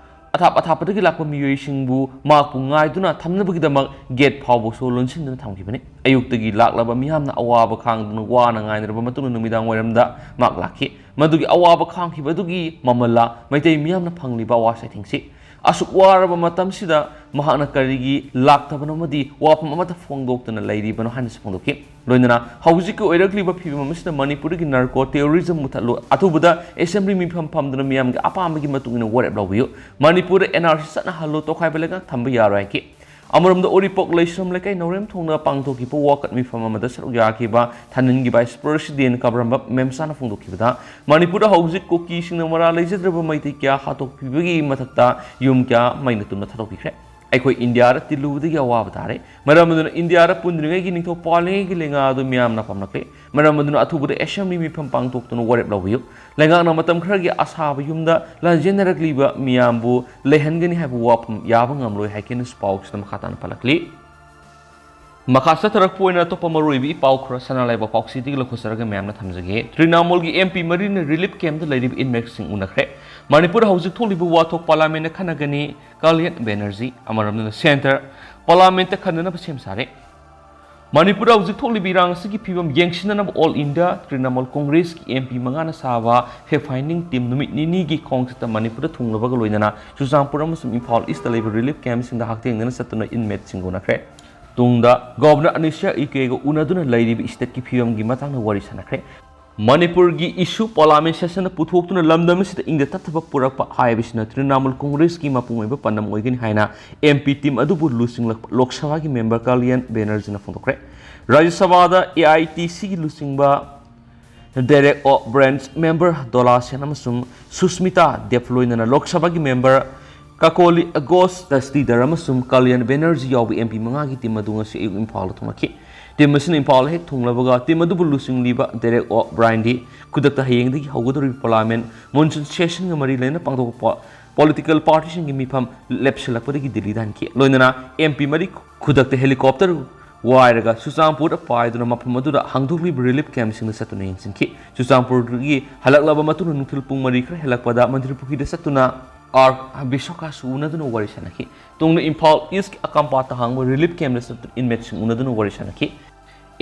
ꯑꯊꯥꯞ ꯑꯊꯥꯞꯄꯗꯒꯤ ꯂꯥꯛꯄ ꯃꯤꯑꯣꯏꯁꯤꯡꯕꯨ ꯃꯍꯥꯛꯄꯨ ꯉꯥꯏꯗꯨꯅ ꯊꯝꯅꯕꯒꯤꯗꯃꯛ ꯒꯦꯠ ꯐꯥꯎꯕꯁꯨ ꯂꯣꯟꯁꯤꯟꯗꯨꯅ ꯊꯝꯈꯤꯕꯅꯤ꯫ ꯑꯌꯨꯛꯇꯒꯤ ꯂꯥꯛꯂꯕ ꯃꯤꯌꯥꯝꯅ ꯑꯋꯥꯕ ꯈꯥꯡꯗꯨꯅ ꯋꯥꯅ ꯉꯥꯏꯅꯔꯕ ꯃꯇꯨꯡꯗ ꯅꯨꯃꯤꯗꯥꯡ ꯋꯥꯏꯔꯝꯗ ꯃꯍꯥꯛ ꯂꯥꯛꯈꯤ꯫ ꯃꯗꯨꯒꯤ ꯑꯋꯥꯕ ꯈꯥꯡꯈꯤꯕ ꯑꯗꯨꯒꯤ ꯃꯃꯜꯂ ꯃꯩꯇꯩ ꯃꯤꯌꯥꯝꯅ ꯐꯪꯂꯤꯕ ꯑꯋꯥ ꯆꯩꯊꯦꯡꯁꯤ? ꯑꯁꯨꯛ ꯋꯥꯔꯕ ꯃꯇꯝꯁꯤꯗ ꯃꯍꯥꯛꯅ ꯀꯔꯤꯒꯤ ꯂꯥꯛꯇꯕꯅꯣ ꯑꯃꯗꯤ ꯋꯥꯐꯝ ꯑꯃꯠꯇ ꯐꯣꯡꯗꯣꯛꯇꯅ ꯂꯩꯔꯤꯕꯅꯣ ꯍꯥꯏꯅꯁꯨ ꯐꯣꯡꯗꯣꯛꯈꯤ꯫ ꯂꯣꯏꯅꯅ ꯍꯧꯖꯤꯛꯀꯤ ꯑꯣꯏꯔꯛꯂꯤꯕ ꯐꯤꯕꯝ ꯑꯁꯤꯗ ꯃꯅꯤꯄꯨꯔꯒꯤ ꯅꯥꯔꯀꯣ ꯇꯦꯔꯣꯔꯤꯖꯝ ꯃꯨꯊꯠꯂꯨ, ꯑꯊꯨꯕꯗ ꯑꯦꯁꯦꯝꯕ꯭ꯂꯤ ꯃꯤꯐꯝ ꯐꯝꯗꯨꯅ ꯃꯤꯌꯥꯝꯒꯤ ꯑꯄꯥꯝꯕꯒꯤ ꯃꯇꯨꯡ ꯏꯟꯅ ꯋꯥꯔꯦꯞ ꯂꯧꯕꯤꯌꯨ꯫ ꯃꯅꯤꯄꯨꯔꯗ ꯑꯦꯟ ꯑꯥꯔ ꯁꯤ ꯆꯠꯅꯍꯜꯂꯨ, ꯇꯣꯈꯥꯏꯕ ꯂꯩꯉꯥꯛ ꯊꯝꯕ ꯌꯥꯔꯣꯏ ꯍꯥꯏꯈꯤ꯫ ꯑꯃꯔꯣꯝꯗ ꯎꯔꯤꯄꯣꯛ ꯂꯩꯁ꯭ꯔꯝ ꯂꯩꯀꯥꯏ ꯅꯧꯔꯦꯝ ꯊꯣꯡꯗ ꯄꯥꯡꯊꯣꯛꯈꯤꯕ ꯋꯥꯀꯠ ꯃꯤꯐꯝ ꯑꯃꯗ ꯁꯔꯨꯛ ꯌꯥꯈꯤꯕ ꯊꯥꯅꯤꯟꯒꯤ ꯚꯥꯏꯁ ꯄ꯭ꯔꯦꯁꯤꯗꯦꯟꯠ ꯀꯕ꯭ꯔꯝꯕ ꯃꯦꯝꯁꯥꯅ ꯐꯣꯡꯗꯣꯛꯈꯤꯕꯗ ꯃꯅꯤꯄꯨꯔꯗ ꯍꯧꯖꯤꯛ ꯀꯨꯀꯤꯁꯤꯡꯅ ꯃꯔꯥ ꯂꯩꯖꯗ꯭ꯔꯕ ꯃꯩꯇꯩ ꯀꯌꯥ ꯍꯥꯠꯇꯣꯛꯄꯤꯕꯒꯤ ꯃꯊꯛꯇ ꯌꯨꯝ ꯀꯌꯥ ꯃꯩꯅ ꯇꯨꯝꯅ ꯊꯥꯗꯣꯛꯄꯤꯈ꯭ꯔꯦ꯫ ꯑꯩꯈꯣꯏ ꯏꯟꯗꯤꯌꯥꯗ ꯇꯤꯜꯂꯨꯕꯗꯒꯤ ꯑꯋꯥꯕ ꯇꯥꯔꯦ꯫ ꯃꯔꯝ ꯑꯗꯨꯅ ꯏꯟꯗꯤꯌꯥꯗ ꯄꯨꯟꯗ꯭ꯔꯤꯉꯩꯒꯤ ꯅꯤꯡꯊꯧ ꯄꯥꯜꯂꯤꯉꯩꯒꯤ ꯂꯩꯉꯥꯛ ꯑꯗꯨ ꯃꯤꯌꯥꯝꯅ ꯄꯥꯝꯂꯛꯂꯦ꯫ ꯃꯔꯝ ꯑꯗꯨꯅ ꯑꯊꯨꯕꯗ ꯑꯦꯁꯦꯝꯕ꯭ꯂꯤ ꯃꯤꯐꯝ ꯄꯥꯡꯊꯣꯛꯇꯨꯅ ꯋꯥꯔꯦꯞ ꯂꯧꯕꯤꯌꯨ꯫ ꯂꯩꯉꯥꯛꯅ ꯃꯇꯝ ꯈꯔꯒꯤ ꯑꯁꯥꯕ ꯌꯨꯝꯗ ꯂꯥꯟꯖꯦꯟꯅꯔꯛꯂꯤꯕ ꯃꯤꯌꯥꯝꯕꯨ ꯂꯩꯍꯟꯒꯅꯤ ꯍꯥꯏꯕ ꯋꯥꯐꯝ ꯌꯥꯕ ꯉꯝꯂꯣꯏ ꯍꯥꯏꯈꯤꯅꯁꯨ ꯄꯥꯎꯁꯤꯗ ꯃꯈꯥ ꯇꯥꯅ ꯄꯜꯂꯛꯂꯤ꯫ ꯃꯈꯥ ꯆꯠꯊꯔꯛꯄ ꯑꯣꯏꯅ ꯑꯇꯣꯞꯄ ꯃꯔꯨꯑꯣꯏꯕ ꯏ ꯄꯥꯎ ꯈꯔ ꯁꯅꯥ ꯂꯩꯕꯥꯛ ꯄꯥꯎꯆꯦꯗꯒꯤ ꯂꯧꯈꯠꯆꯔꯒ ꯃꯌꯥꯝꯅ ꯊꯝꯖꯒꯦ꯫ ꯇ꯭ꯔꯤꯅꯥꯃꯣꯜꯒꯤ M P ꯃꯔꯤꯅ relief camp ꯗ ꯂꯩꯔꯤꯕ inmate ꯁꯤꯡ ꯎꯅꯈ꯭ꯔꯦ꯫ ꯃꯅꯤꯄꯨꯔꯗ ꯍꯧꯖꯤꯛ ꯊꯣꯛꯂꯤꯕ ꯋꯥꯊꯣꯛ parliament ꯅ ꯈꯟꯅꯒꯅꯤ, ꯀꯥꯂꯤꯌꯟ ꯕꯦꯅꯔꯖꯤ꯫ ꯑꯃꯔꯣꯝꯗꯅ centre parliament ꯇ ꯈꯟꯅꯅꯕ ꯁꯦꯝ ꯁꯥꯔꯦ꯫ ꯃꯅꯤꯄꯨꯔꯗ ꯍꯧꯖꯤꯛ ꯊꯣꯛꯂꯤꯕ ꯏꯔꯥꯡ ꯑꯁꯤꯒꯤ ꯐꯤꯕꯝ ꯌꯦꯡꯁꯤꯟꯅꯅꯕ All India Trinamool Congress ꯀꯤ M P ꯃꯉꯥꯅ ꯁꯥꯕ fact finding team ꯅꯨꯃꯤꯠ ꯅꯤꯅꯤꯒꯤ ꯈꯣꯡꯆꯠꯇ ꯃꯅꯤꯄꯨꯔꯗ ꯊꯨꯡꯂꯕꯒ ꯂꯣꯏꯅꯅ ꯆꯨꯔꯆꯥꯟꯄꯨꯔ ꯑꯃꯁꯨꯡ ꯏꯝꯐꯥꯜ East ꯇ ꯂꯩꯕ relief camp ꯁꯤꯡꯗ ꯍꯛꯊꯦꯡꯅꯅ ꯆꯠꯇꯨꯅ inmate ꯁꯤꯡ ꯎꯅꯈ꯭ꯔꯦ꯫ ꯇꯨꯡꯗ Governor ꯑꯅꯤꯁꯥ ꯎꯏꯀꯦꯒ ꯎꯅꯗꯨꯅ ꯂꯩꯔꯤꯕ state ꯀꯤ ꯐꯤꯕꯝꯒꯤ ꯃꯇꯥꯡꯗ ꯋꯥꯔꯤ ꯁꯥꯅꯈ꯭ꯔꯦ꯫ ꯃꯅꯤꯄꯨꯔꯒꯤ issue parliament session ꯗ ꯄꯨꯊꯣꯛꯇꯨꯅ ꯂꯝꯗꯝ ꯑꯁꯤꯗ ꯏꯪꯗ ꯇꯞꯊꯕ ꯄꯨꯔꯛꯄ ꯍꯥꯏꯕꯁꯤꯅ ꯇ꯭ꯔꯤꯅꯥꯃꯨꯜ ꯀꯣꯡꯒ꯭ꯔꯦꯁꯀꯤ ꯃꯄꯨꯡ ꯑꯣꯏꯕ ꯄꯥꯟꯗꯝ ꯑꯣꯏꯒꯅꯤ ꯍꯥꯏꯅ M P team ꯑꯗꯨꯕꯨ ꯂꯨꯆꯤꯡꯂꯛꯄ ꯂꯣꯛ ꯁꯚꯥꯒꯤ member ꯀꯥꯂꯤꯌꯟ ꯕꯦꯅꯔꯖꯤꯅ ꯐꯣꯡꯗꯣꯛꯈ꯭ꯔꯦ꯫ ꯔꯥꯖ꯭ꯌ ꯁꯚꯥꯗ A I T C ꯒꯤ ꯂꯨꯆꯤꯡꯕ ꯗꯦꯔꯦꯛ ꯑꯣ ꯕ꯭ꯔꯥꯏꯟ, member ꯗꯣꯂꯥ ꯁꯦꯟ ꯑꯃꯁꯨꯡ ꯁꯨꯁꯃꯤꯇꯥ ꯗꯦꯕ ꯂꯣꯏꯅꯅ ꯂꯣꯛ ꯁꯚꯥꯒꯤ member ꯀꯀꯣꯂꯤ ꯑꯒꯣꯁ ꯇꯁꯇꯤꯗꯔ ꯑꯃꯁꯨꯡ ꯀꯥꯂꯤꯌꯟ ꯕꯦꯅꯔꯖꯤ ꯌꯥꯎꯕ M P ꯃꯉꯥꯒꯤ team ꯑꯗꯨ ꯉꯁꯤ ꯑꯌꯨꯛ ꯏꯝꯐꯥꯜꯗ ꯊꯨꯡꯂꯛꯈꯤ꯫ Team ꯑꯁꯤꯅ ꯏꯝꯐꯥꯜ ꯍꯦꯛ ꯊꯨꯡꯂꯕꯒ team ꯑꯗꯨꯕꯨ ꯂꯨꯆꯤꯡꯂꯤꯕ ꯗꯦꯔꯦꯛ ꯑꯣ ꯕ꯭ꯔꯥꯏꯟꯗꯤ ꯈꯨꯗꯛꯇ ꯍꯌꯦꯡꯗꯒꯤ ꯍꯧꯒꯗꯧꯔꯤꯕ parliament monsoon session ꯒ ꯃꯔꯤ ꯂꯩꯅꯅ ꯄꯥꯡꯊꯣꯛꯄ political party ꯁꯤꯡꯒꯤ ꯃꯤꯐꯝ ꯂꯦꯞꯁꯤꯜꯂꯛꯄꯗꯒꯤ ꯗꯤꯜꯂꯤꯗ ꯍꯟꯈꯤ꯫ ꯂꯣꯏꯅꯅ M P ꯃꯔꯤ ꯈꯨꯗꯛꯇ helicopter ꯋꯥꯏꯔꯒ ꯆꯨꯔꯆꯥꯟꯄꯨꯔꯗ ꯄꯥꯏꯗꯨꯅ ꯃꯐꯝ ꯑꯗꯨꯗ ꯍꯥꯡꯗꯣꯛꯂꯤꯕ relief camp ꯁꯤꯡꯗ ꯆꯠꯇꯨꯅ ꯌꯦꯡꯁꯤꯟꯈꯤ꯫ ꯆꯨꯔꯆꯥꯟꯄꯨꯔꯗꯒꯤ ꯍꯜꯂꯛꯂꯕ ꯃꯇꯨꯡꯗ ꯅꯨꯡꯊꯤꯜ ꯄꯨꯡ ꯃꯔꯤ ꯈꯔ ꯍꯦꯜꯂꯛꯄꯗ ꯃꯟꯇ꯭ꯔꯤ ꯄꯨꯈ꯭ꯔꯤꯗ ꯆꯠꯇꯨꯅ R ꯕꯤꯁꯣꯀꯥꯁꯨ ꯎꯅꯗꯨꯅ ꯋꯥꯔꯤ ꯁꯥꯅꯈꯤ꯫ ꯇꯨꯡꯗ ꯏꯝꯐꯥꯜ East ꯀꯤ ꯑꯀꯥꯝꯄꯥꯠꯇ ꯍꯥꯡꯕ relief camp ꯗ ꯆꯠꯇꯨꯅ inmate ꯁꯤꯡ ꯎꯅꯗꯨꯅ ꯋꯥꯔꯤ ꯁꯥꯅꯈꯤ꯫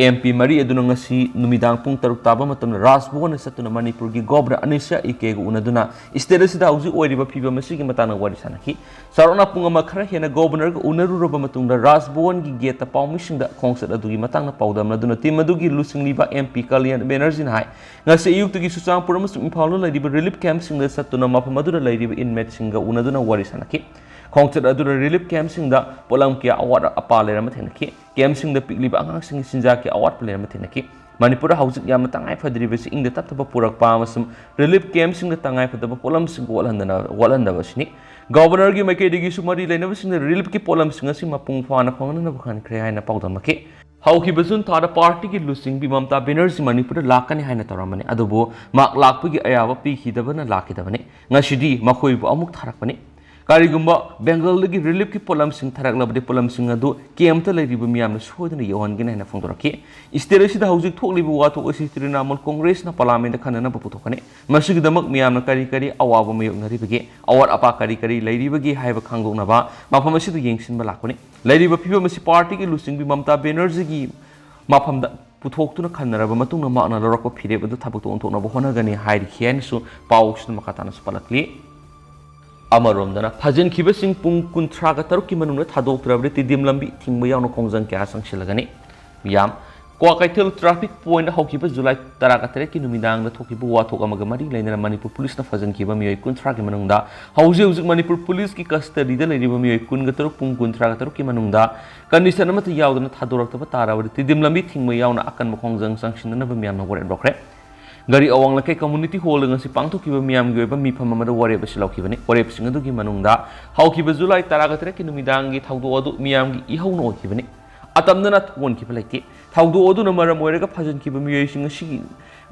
M P ꯃꯔꯤ ꯑꯗꯨꯅ ꯉꯁꯤ ꯅꯨꯃꯤꯗꯥꯡ ꯄꯨꯡ ꯇꯔꯨꯛ ꯇꯥꯕ ꯃꯇꯝꯗ ꯔꯥꯖ ꯚꯋꯟꯗ ꯆꯠꯇꯨꯅ ꯃꯅꯤꯄꯨꯔꯒꯤ Governor ꯑꯅꯤꯁꯥ ꯎꯏꯀꯦꯒ ꯎꯅꯗꯨꯅ state ꯑꯁꯤꯗ ꯍꯧꯖꯤꯛ ꯑꯣꯏꯔꯤꯕ ꯐꯤꯕꯝ ꯑꯁꯤꯒꯤ ꯃꯇꯥꯡꯗ ꯋꯥꯔꯤ ꯁꯥꯅꯈꯤ꯫ ꯆꯥꯎꯔꯥꯛꯅ ꯄꯨꯡ ꯑꯃ ꯈꯔ ꯍꯦꯟꯅ Governor ꯒ ꯎꯅꯔꯨꯔꯕ ꯃꯇꯨꯡꯗ ꯔꯥꯖ ꯚꯋꯟꯒꯤ gate ꯇ ꯄꯥꯎꯃꯤꯁꯤꯡꯗ ꯈꯣꯡꯆꯠ ꯑꯗꯨꯒꯤ ꯃꯇꯥꯡꯗ ꯄꯥꯎꯗꯝꯅꯗꯨꯅ team ꯑꯗꯨꯒꯤ ꯂꯨꯆꯤꯡꯂꯤꯕ M P ꯀꯥꯂꯤꯌꯟ ꯕꯦꯅꯔꯖꯤꯅ ꯍꯥꯏ, ꯉꯁꯤ ꯑꯌꯨꯛꯇꯒꯤ ꯆꯨꯔꯆꯥꯟꯄꯨꯔ ꯑꯃꯁꯨꯡ ꯏꯝꯐꯥꯜꯗ ꯂꯩꯔꯤꯕ relief camp ꯁꯤꯡꯗ ꯆꯠꯇꯨꯅ ꯃꯐꯝ ꯑꯗꯨꯗ ꯂꯩꯔꯤꯕ inmate ꯁꯤꯡꯒ ꯎꯅꯗꯨꯅ ꯋꯥꯔꯤ ꯁꯥꯅꯈꯤ꯫ ꯈꯣꯡꯆꯠ ꯑꯗꯨꯗ relief camp ꯁꯤꯡꯗ ꯄꯣꯠꯂꯝ ꯀꯌꯥ ꯑꯋꯥꯠ ꯑꯄꯥ ꯂꯩꯔꯝꯕ ꯊꯦꯡꯅꯈꯤ꯫ Camp ꯁꯤꯡꯗ ꯄꯤꯛꯂꯤꯕ ꯑꯉꯥꯡꯁꯤꯡꯒꯤ ꯆꯤꯟꯖꯥꯛꯀꯤ ꯑꯋꯥꯠꯄ ꯂꯩꯔꯝꯕ ꯊꯦꯡꯅꯈꯤ꯫ ꯃꯅꯤꯄꯨꯔꯗ ꯍꯧꯖꯤꯛ ꯌꯥꯝꯅ ꯇꯉꯥꯏ ꯐꯗ꯭ꯔꯤꯕꯁꯤ ꯏꯪꯗ ꯇꯞꯊꯕ ꯄꯨꯔꯛꯄ ꯑꯃꯁꯨꯡ relief camp ꯁꯤꯡꯗ ꯇꯉꯥꯏ ꯐꯗꯕ ꯄꯣꯠꯂꯝꯁꯤꯡ ꯋꯥꯠꯍꯟꯗꯅ-, ꯋꯥꯠꯍꯟꯗꯕ ꯑꯁꯤꯅꯤ꯫ Governor ꯒꯤ ꯃꯥꯏꯀꯩꯗꯒꯤꯁꯨ ꯃꯔꯤ ꯂꯩꯅꯕꯁꯤꯡꯅ relief ꯀꯤ ꯄꯣꯠꯂꯝꯁꯤꯡ ꯑꯁꯤ ꯃꯄꯨꯡ ꯐꯥꯅ ꯐꯪꯍꯟꯅꯕ ꯈꯟꯈ꯭ꯔꯦ ꯍꯥꯏꯅ ꯄꯥꯎꯗꯝꯂꯛꯈꯤ꯫ ꯍꯧꯈꯤꯕ ꯖꯨꯟ ꯊꯥꯗ party ꯒꯤ ꯂꯨꯆꯤꯡꯕꯤ ꯃꯃꯇꯥ ꯕꯦꯅꯔꯖꯤ ꯃꯅꯤꯄꯨꯔꯗ ꯂꯥꯛꯀꯅꯤ ꯍꯥꯏꯅ ꯇꯧꯔꯝꯕꯅꯤ, ꯑꯗꯨꯕꯨ ꯃꯍꯥꯛ ꯂꯥꯛꯄꯒꯤ ꯑꯌꯥꯕ ꯄꯤꯈꯤꯗꯕꯅ ꯂꯥꯛꯈꯤꯗꯕꯅꯤ꯫ ꯉꯁꯤꯗꯤ ꯃꯈꯣꯏꯕꯨ ꯑꯃꯨꯛ ꯊꯥꯔꯛꯄꯅꯤ꯫ ꯀꯔꯤꯒꯨꯝꯕ ꯕꯦꯡꯒꯜꯗꯒꯤ ꯔꯤꯂꯤꯐꯀꯤ ꯄꯣꯠꯂꯝꯁꯤꯡ ꯊꯥꯔꯛꯂꯕꯗꯤ ꯄꯣꯠꯂꯝꯁꯤꯡ ꯑꯗꯨ ꯀꯦꯝꯞꯇ ꯂꯩꯔꯤꯕ ꯃꯤꯌꯥꯝꯅ ꯁꯣꯏꯗꯅ ꯌꯧꯍꯟꯒꯅꯤ ꯍꯥꯏꯅ ꯐꯣꯡꯗꯣꯔꯛꯈꯤ꯫ ꯁ꯭ꯇꯦꯠ ꯑꯁꯤꯗ ꯍꯧꯖꯤꯛ ꯊꯣꯛꯂꯤꯕ ꯋꯥꯊꯣꯛ ꯑꯁꯤ ꯇ꯭ꯔꯤꯅꯥꯃꯨꯜ ꯀꯣꯡꯒ꯭ꯔꯦꯁꯅ ꯄꯥꯔꯂꯥꯃꯦꯟꯗ ꯈꯟꯅꯅꯕ ꯄꯨꯊꯣꯛꯀꯅꯤ꯫ ꯃꯁꯤꯒꯤꯗꯃꯛ ꯃꯤꯌꯥꯝꯅ ꯀꯔꯤ ꯀꯔꯤ ꯑꯋꯥꯕ ꯃꯥꯌꯣꯛꯅꯔꯤꯕꯒꯦ, ꯑꯋꯥꯠ ꯑꯄꯥ ꯀꯔꯤ ꯀꯔꯤ ꯂꯩꯔꯤꯕꯒꯦ ꯍꯥꯏꯕ ꯈꯪꯗꯣꯛꯅꯕ ꯃꯐꯝ ꯑꯁꯤꯗ ꯌꯦꯡꯁꯤꯟꯕ ꯂꯥꯛꯄꯅꯤ꯫ ꯂꯩꯔꯤꯕ ꯐꯤꯕꯝ ꯑꯁꯤ ꯄꯥꯔꯇꯤꯒꯤ ꯂꯨꯆꯤꯡꯕꯤ ꯃꯃꯇꯥ ꯕꯦꯅꯔꯖꯤꯒꯤ ꯃꯐꯝꯗ ꯄꯨꯊꯣꯛꯇꯨꯅ ꯈꯟꯅꯔꯕ ꯃꯇꯨꯡꯗ ꯃꯍꯥꯛꯅ ꯂꯧꯔꯛꯄ ꯐꯤꯔꯦꯞ ꯑꯗꯨ ꯊꯕꯛꯇ ꯑꯣꯟꯊꯣꯛꯅꯕ ꯍꯣꯠꯅꯒꯅꯤ ꯍꯥꯏꯔꯤ ꯍꯥꯏꯅꯁꯨ ꯄꯥꯎꯁꯤꯗ ꯃꯈꯥ ꯇꯥꯅꯁꯨ ꯄꯜꯂꯛꯂꯤ꯫ ꯑꯃꯔꯣꯝꯗꯅ ꯐꯥꯖꯤꯟꯈꯤꯕꯁꯤꯡ ꯄꯨꯡ ꯀꯨꯟꯊ꯭ꯔꯥꯒ ꯇꯔꯨꯛꯀꯤ ꯃꯅꯨꯡꯗ ꯊꯥꯗꯣꯛꯇ꯭ꯔꯕꯗꯤ ꯇꯤꯗꯤꯝ ꯂꯝꯕꯤ ꯊꯤꯡꯕ ꯌꯥꯎꯅ ꯈꯣꯡꯖꯪ ꯀꯌꯥ ꯆꯪꯁꯤꯜꯂꯒꯅꯤ꯫ ꯃꯤꯌꯥꯝ, ꯀ꯭ꯋꯥꯀꯩꯊꯦꯜ ꯇ꯭ꯔꯥꯐꯤꯛ ꯄꯣꯏꯟꯠ ꯍꯧꯈꯤꯕ ꯖꯨꯂꯥꯏ ꯇꯔꯥꯒ ꯇꯔꯦꯠꯀꯤ ꯅꯨꯃꯤꯗꯥꯡꯗ ꯊꯣꯛꯈꯤꯕ ꯋꯥꯊꯣꯛ ꯑꯃꯒ ꯃꯔꯤ ꯂꯩꯅꯅ ꯃꯅꯤꯄꯨꯔ ꯄꯨꯂꯤꯁꯅ ꯐꯥꯖꯤꯟꯈꯤꯕ ꯃꯤꯑꯣꯏ ꯀꯨꯟꯊ꯭ꯔꯥꯒꯤ ꯃꯅꯨꯡꯗ ꯍꯧꯖꯤꯛ ꯍꯧꯖꯤꯛ ꯃꯅꯤꯄꯨꯔ ꯄꯨꯂꯤꯁꯀꯤ ꯀꯁꯇꯗꯤꯗ ꯂꯩꯔꯤꯕ ꯃꯤꯑꯣꯏ ꯀꯨꯟꯒ ꯇꯔꯨꯛ ꯄꯨꯡ ꯀꯨꯟꯊ꯭ꯔꯥꯒ ꯇꯔꯨꯛꯀꯤ ꯃꯅꯨꯡꯗ ꯀꯟꯗꯤꯁꯟ ꯑꯃꯠꯇ ꯌꯥꯎꯗꯅ ꯊꯥꯗꯣꯔꯛꯇꯕ ꯇꯥꯔꯕꯗꯤ ꯇꯤꯗꯤꯝ ꯂꯝꯕꯤ ꯊꯤꯡꯕ ꯌꯥꯎꯅ ꯑꯀꯟꯕ ꯈꯣꯡꯖꯪ ꯆꯪꯁꯤꯟꯅꯅꯕ ꯃꯤꯌꯥꯝꯅ ꯋꯥꯔꯦꯞ ꯂꯧꯈ꯭ꯔꯦ꯫ ꯒꯥꯔꯤ ꯑꯋꯥꯡ ꯂꯩꯀꯥꯏ ꯀꯝꯃ꯭ꯌꯨꯅꯤꯇꯤ ꯍꯣꯜꯗ ꯉꯁꯤ ꯄꯥꯡꯊꯣꯛꯈꯤꯕ ꯃꯤꯌꯥꯝꯒꯤ ꯑꯣꯏꯕ ꯃꯤꯐꯝ ꯑꯃꯗ ꯋꯥꯔꯦꯞ ꯑꯁꯤ ꯂꯧꯈꯤꯕꯅꯤ꯫ ꯋꯥꯔꯦꯞꯁꯤꯡ ꯑꯗꯨꯒꯤ ꯃꯅꯨꯡꯗ ꯍꯧꯈꯤꯕ ꯖꯨꯂꯥꯏ ꯇꯔꯥꯒ ꯇꯔꯦꯠꯀꯤ ꯅꯨꯃꯤꯗꯥꯡꯒꯤ ꯊꯧꯗꯣꯛ ꯑꯗꯨ ꯃꯤꯌꯥꯝꯒꯤ ꯏꯍꯧꯅ ꯑꯣꯏꯈꯤꯕꯅꯤ꯫ ꯑꯇꯝꯅꯅ ꯊꯣꯛꯍꯟꯈꯤꯕ ꯂꯩꯇꯦ꯫ ꯊꯧꯗꯣꯛ ꯑꯗꯨꯅ ꯃꯔꯝ ꯑꯣꯏꯔꯒ ꯐꯥꯖꯤꯟꯈꯤꯕ ꯃꯤꯑꯣꯏꯁꯤꯡ ꯑꯁꯤꯒꯤ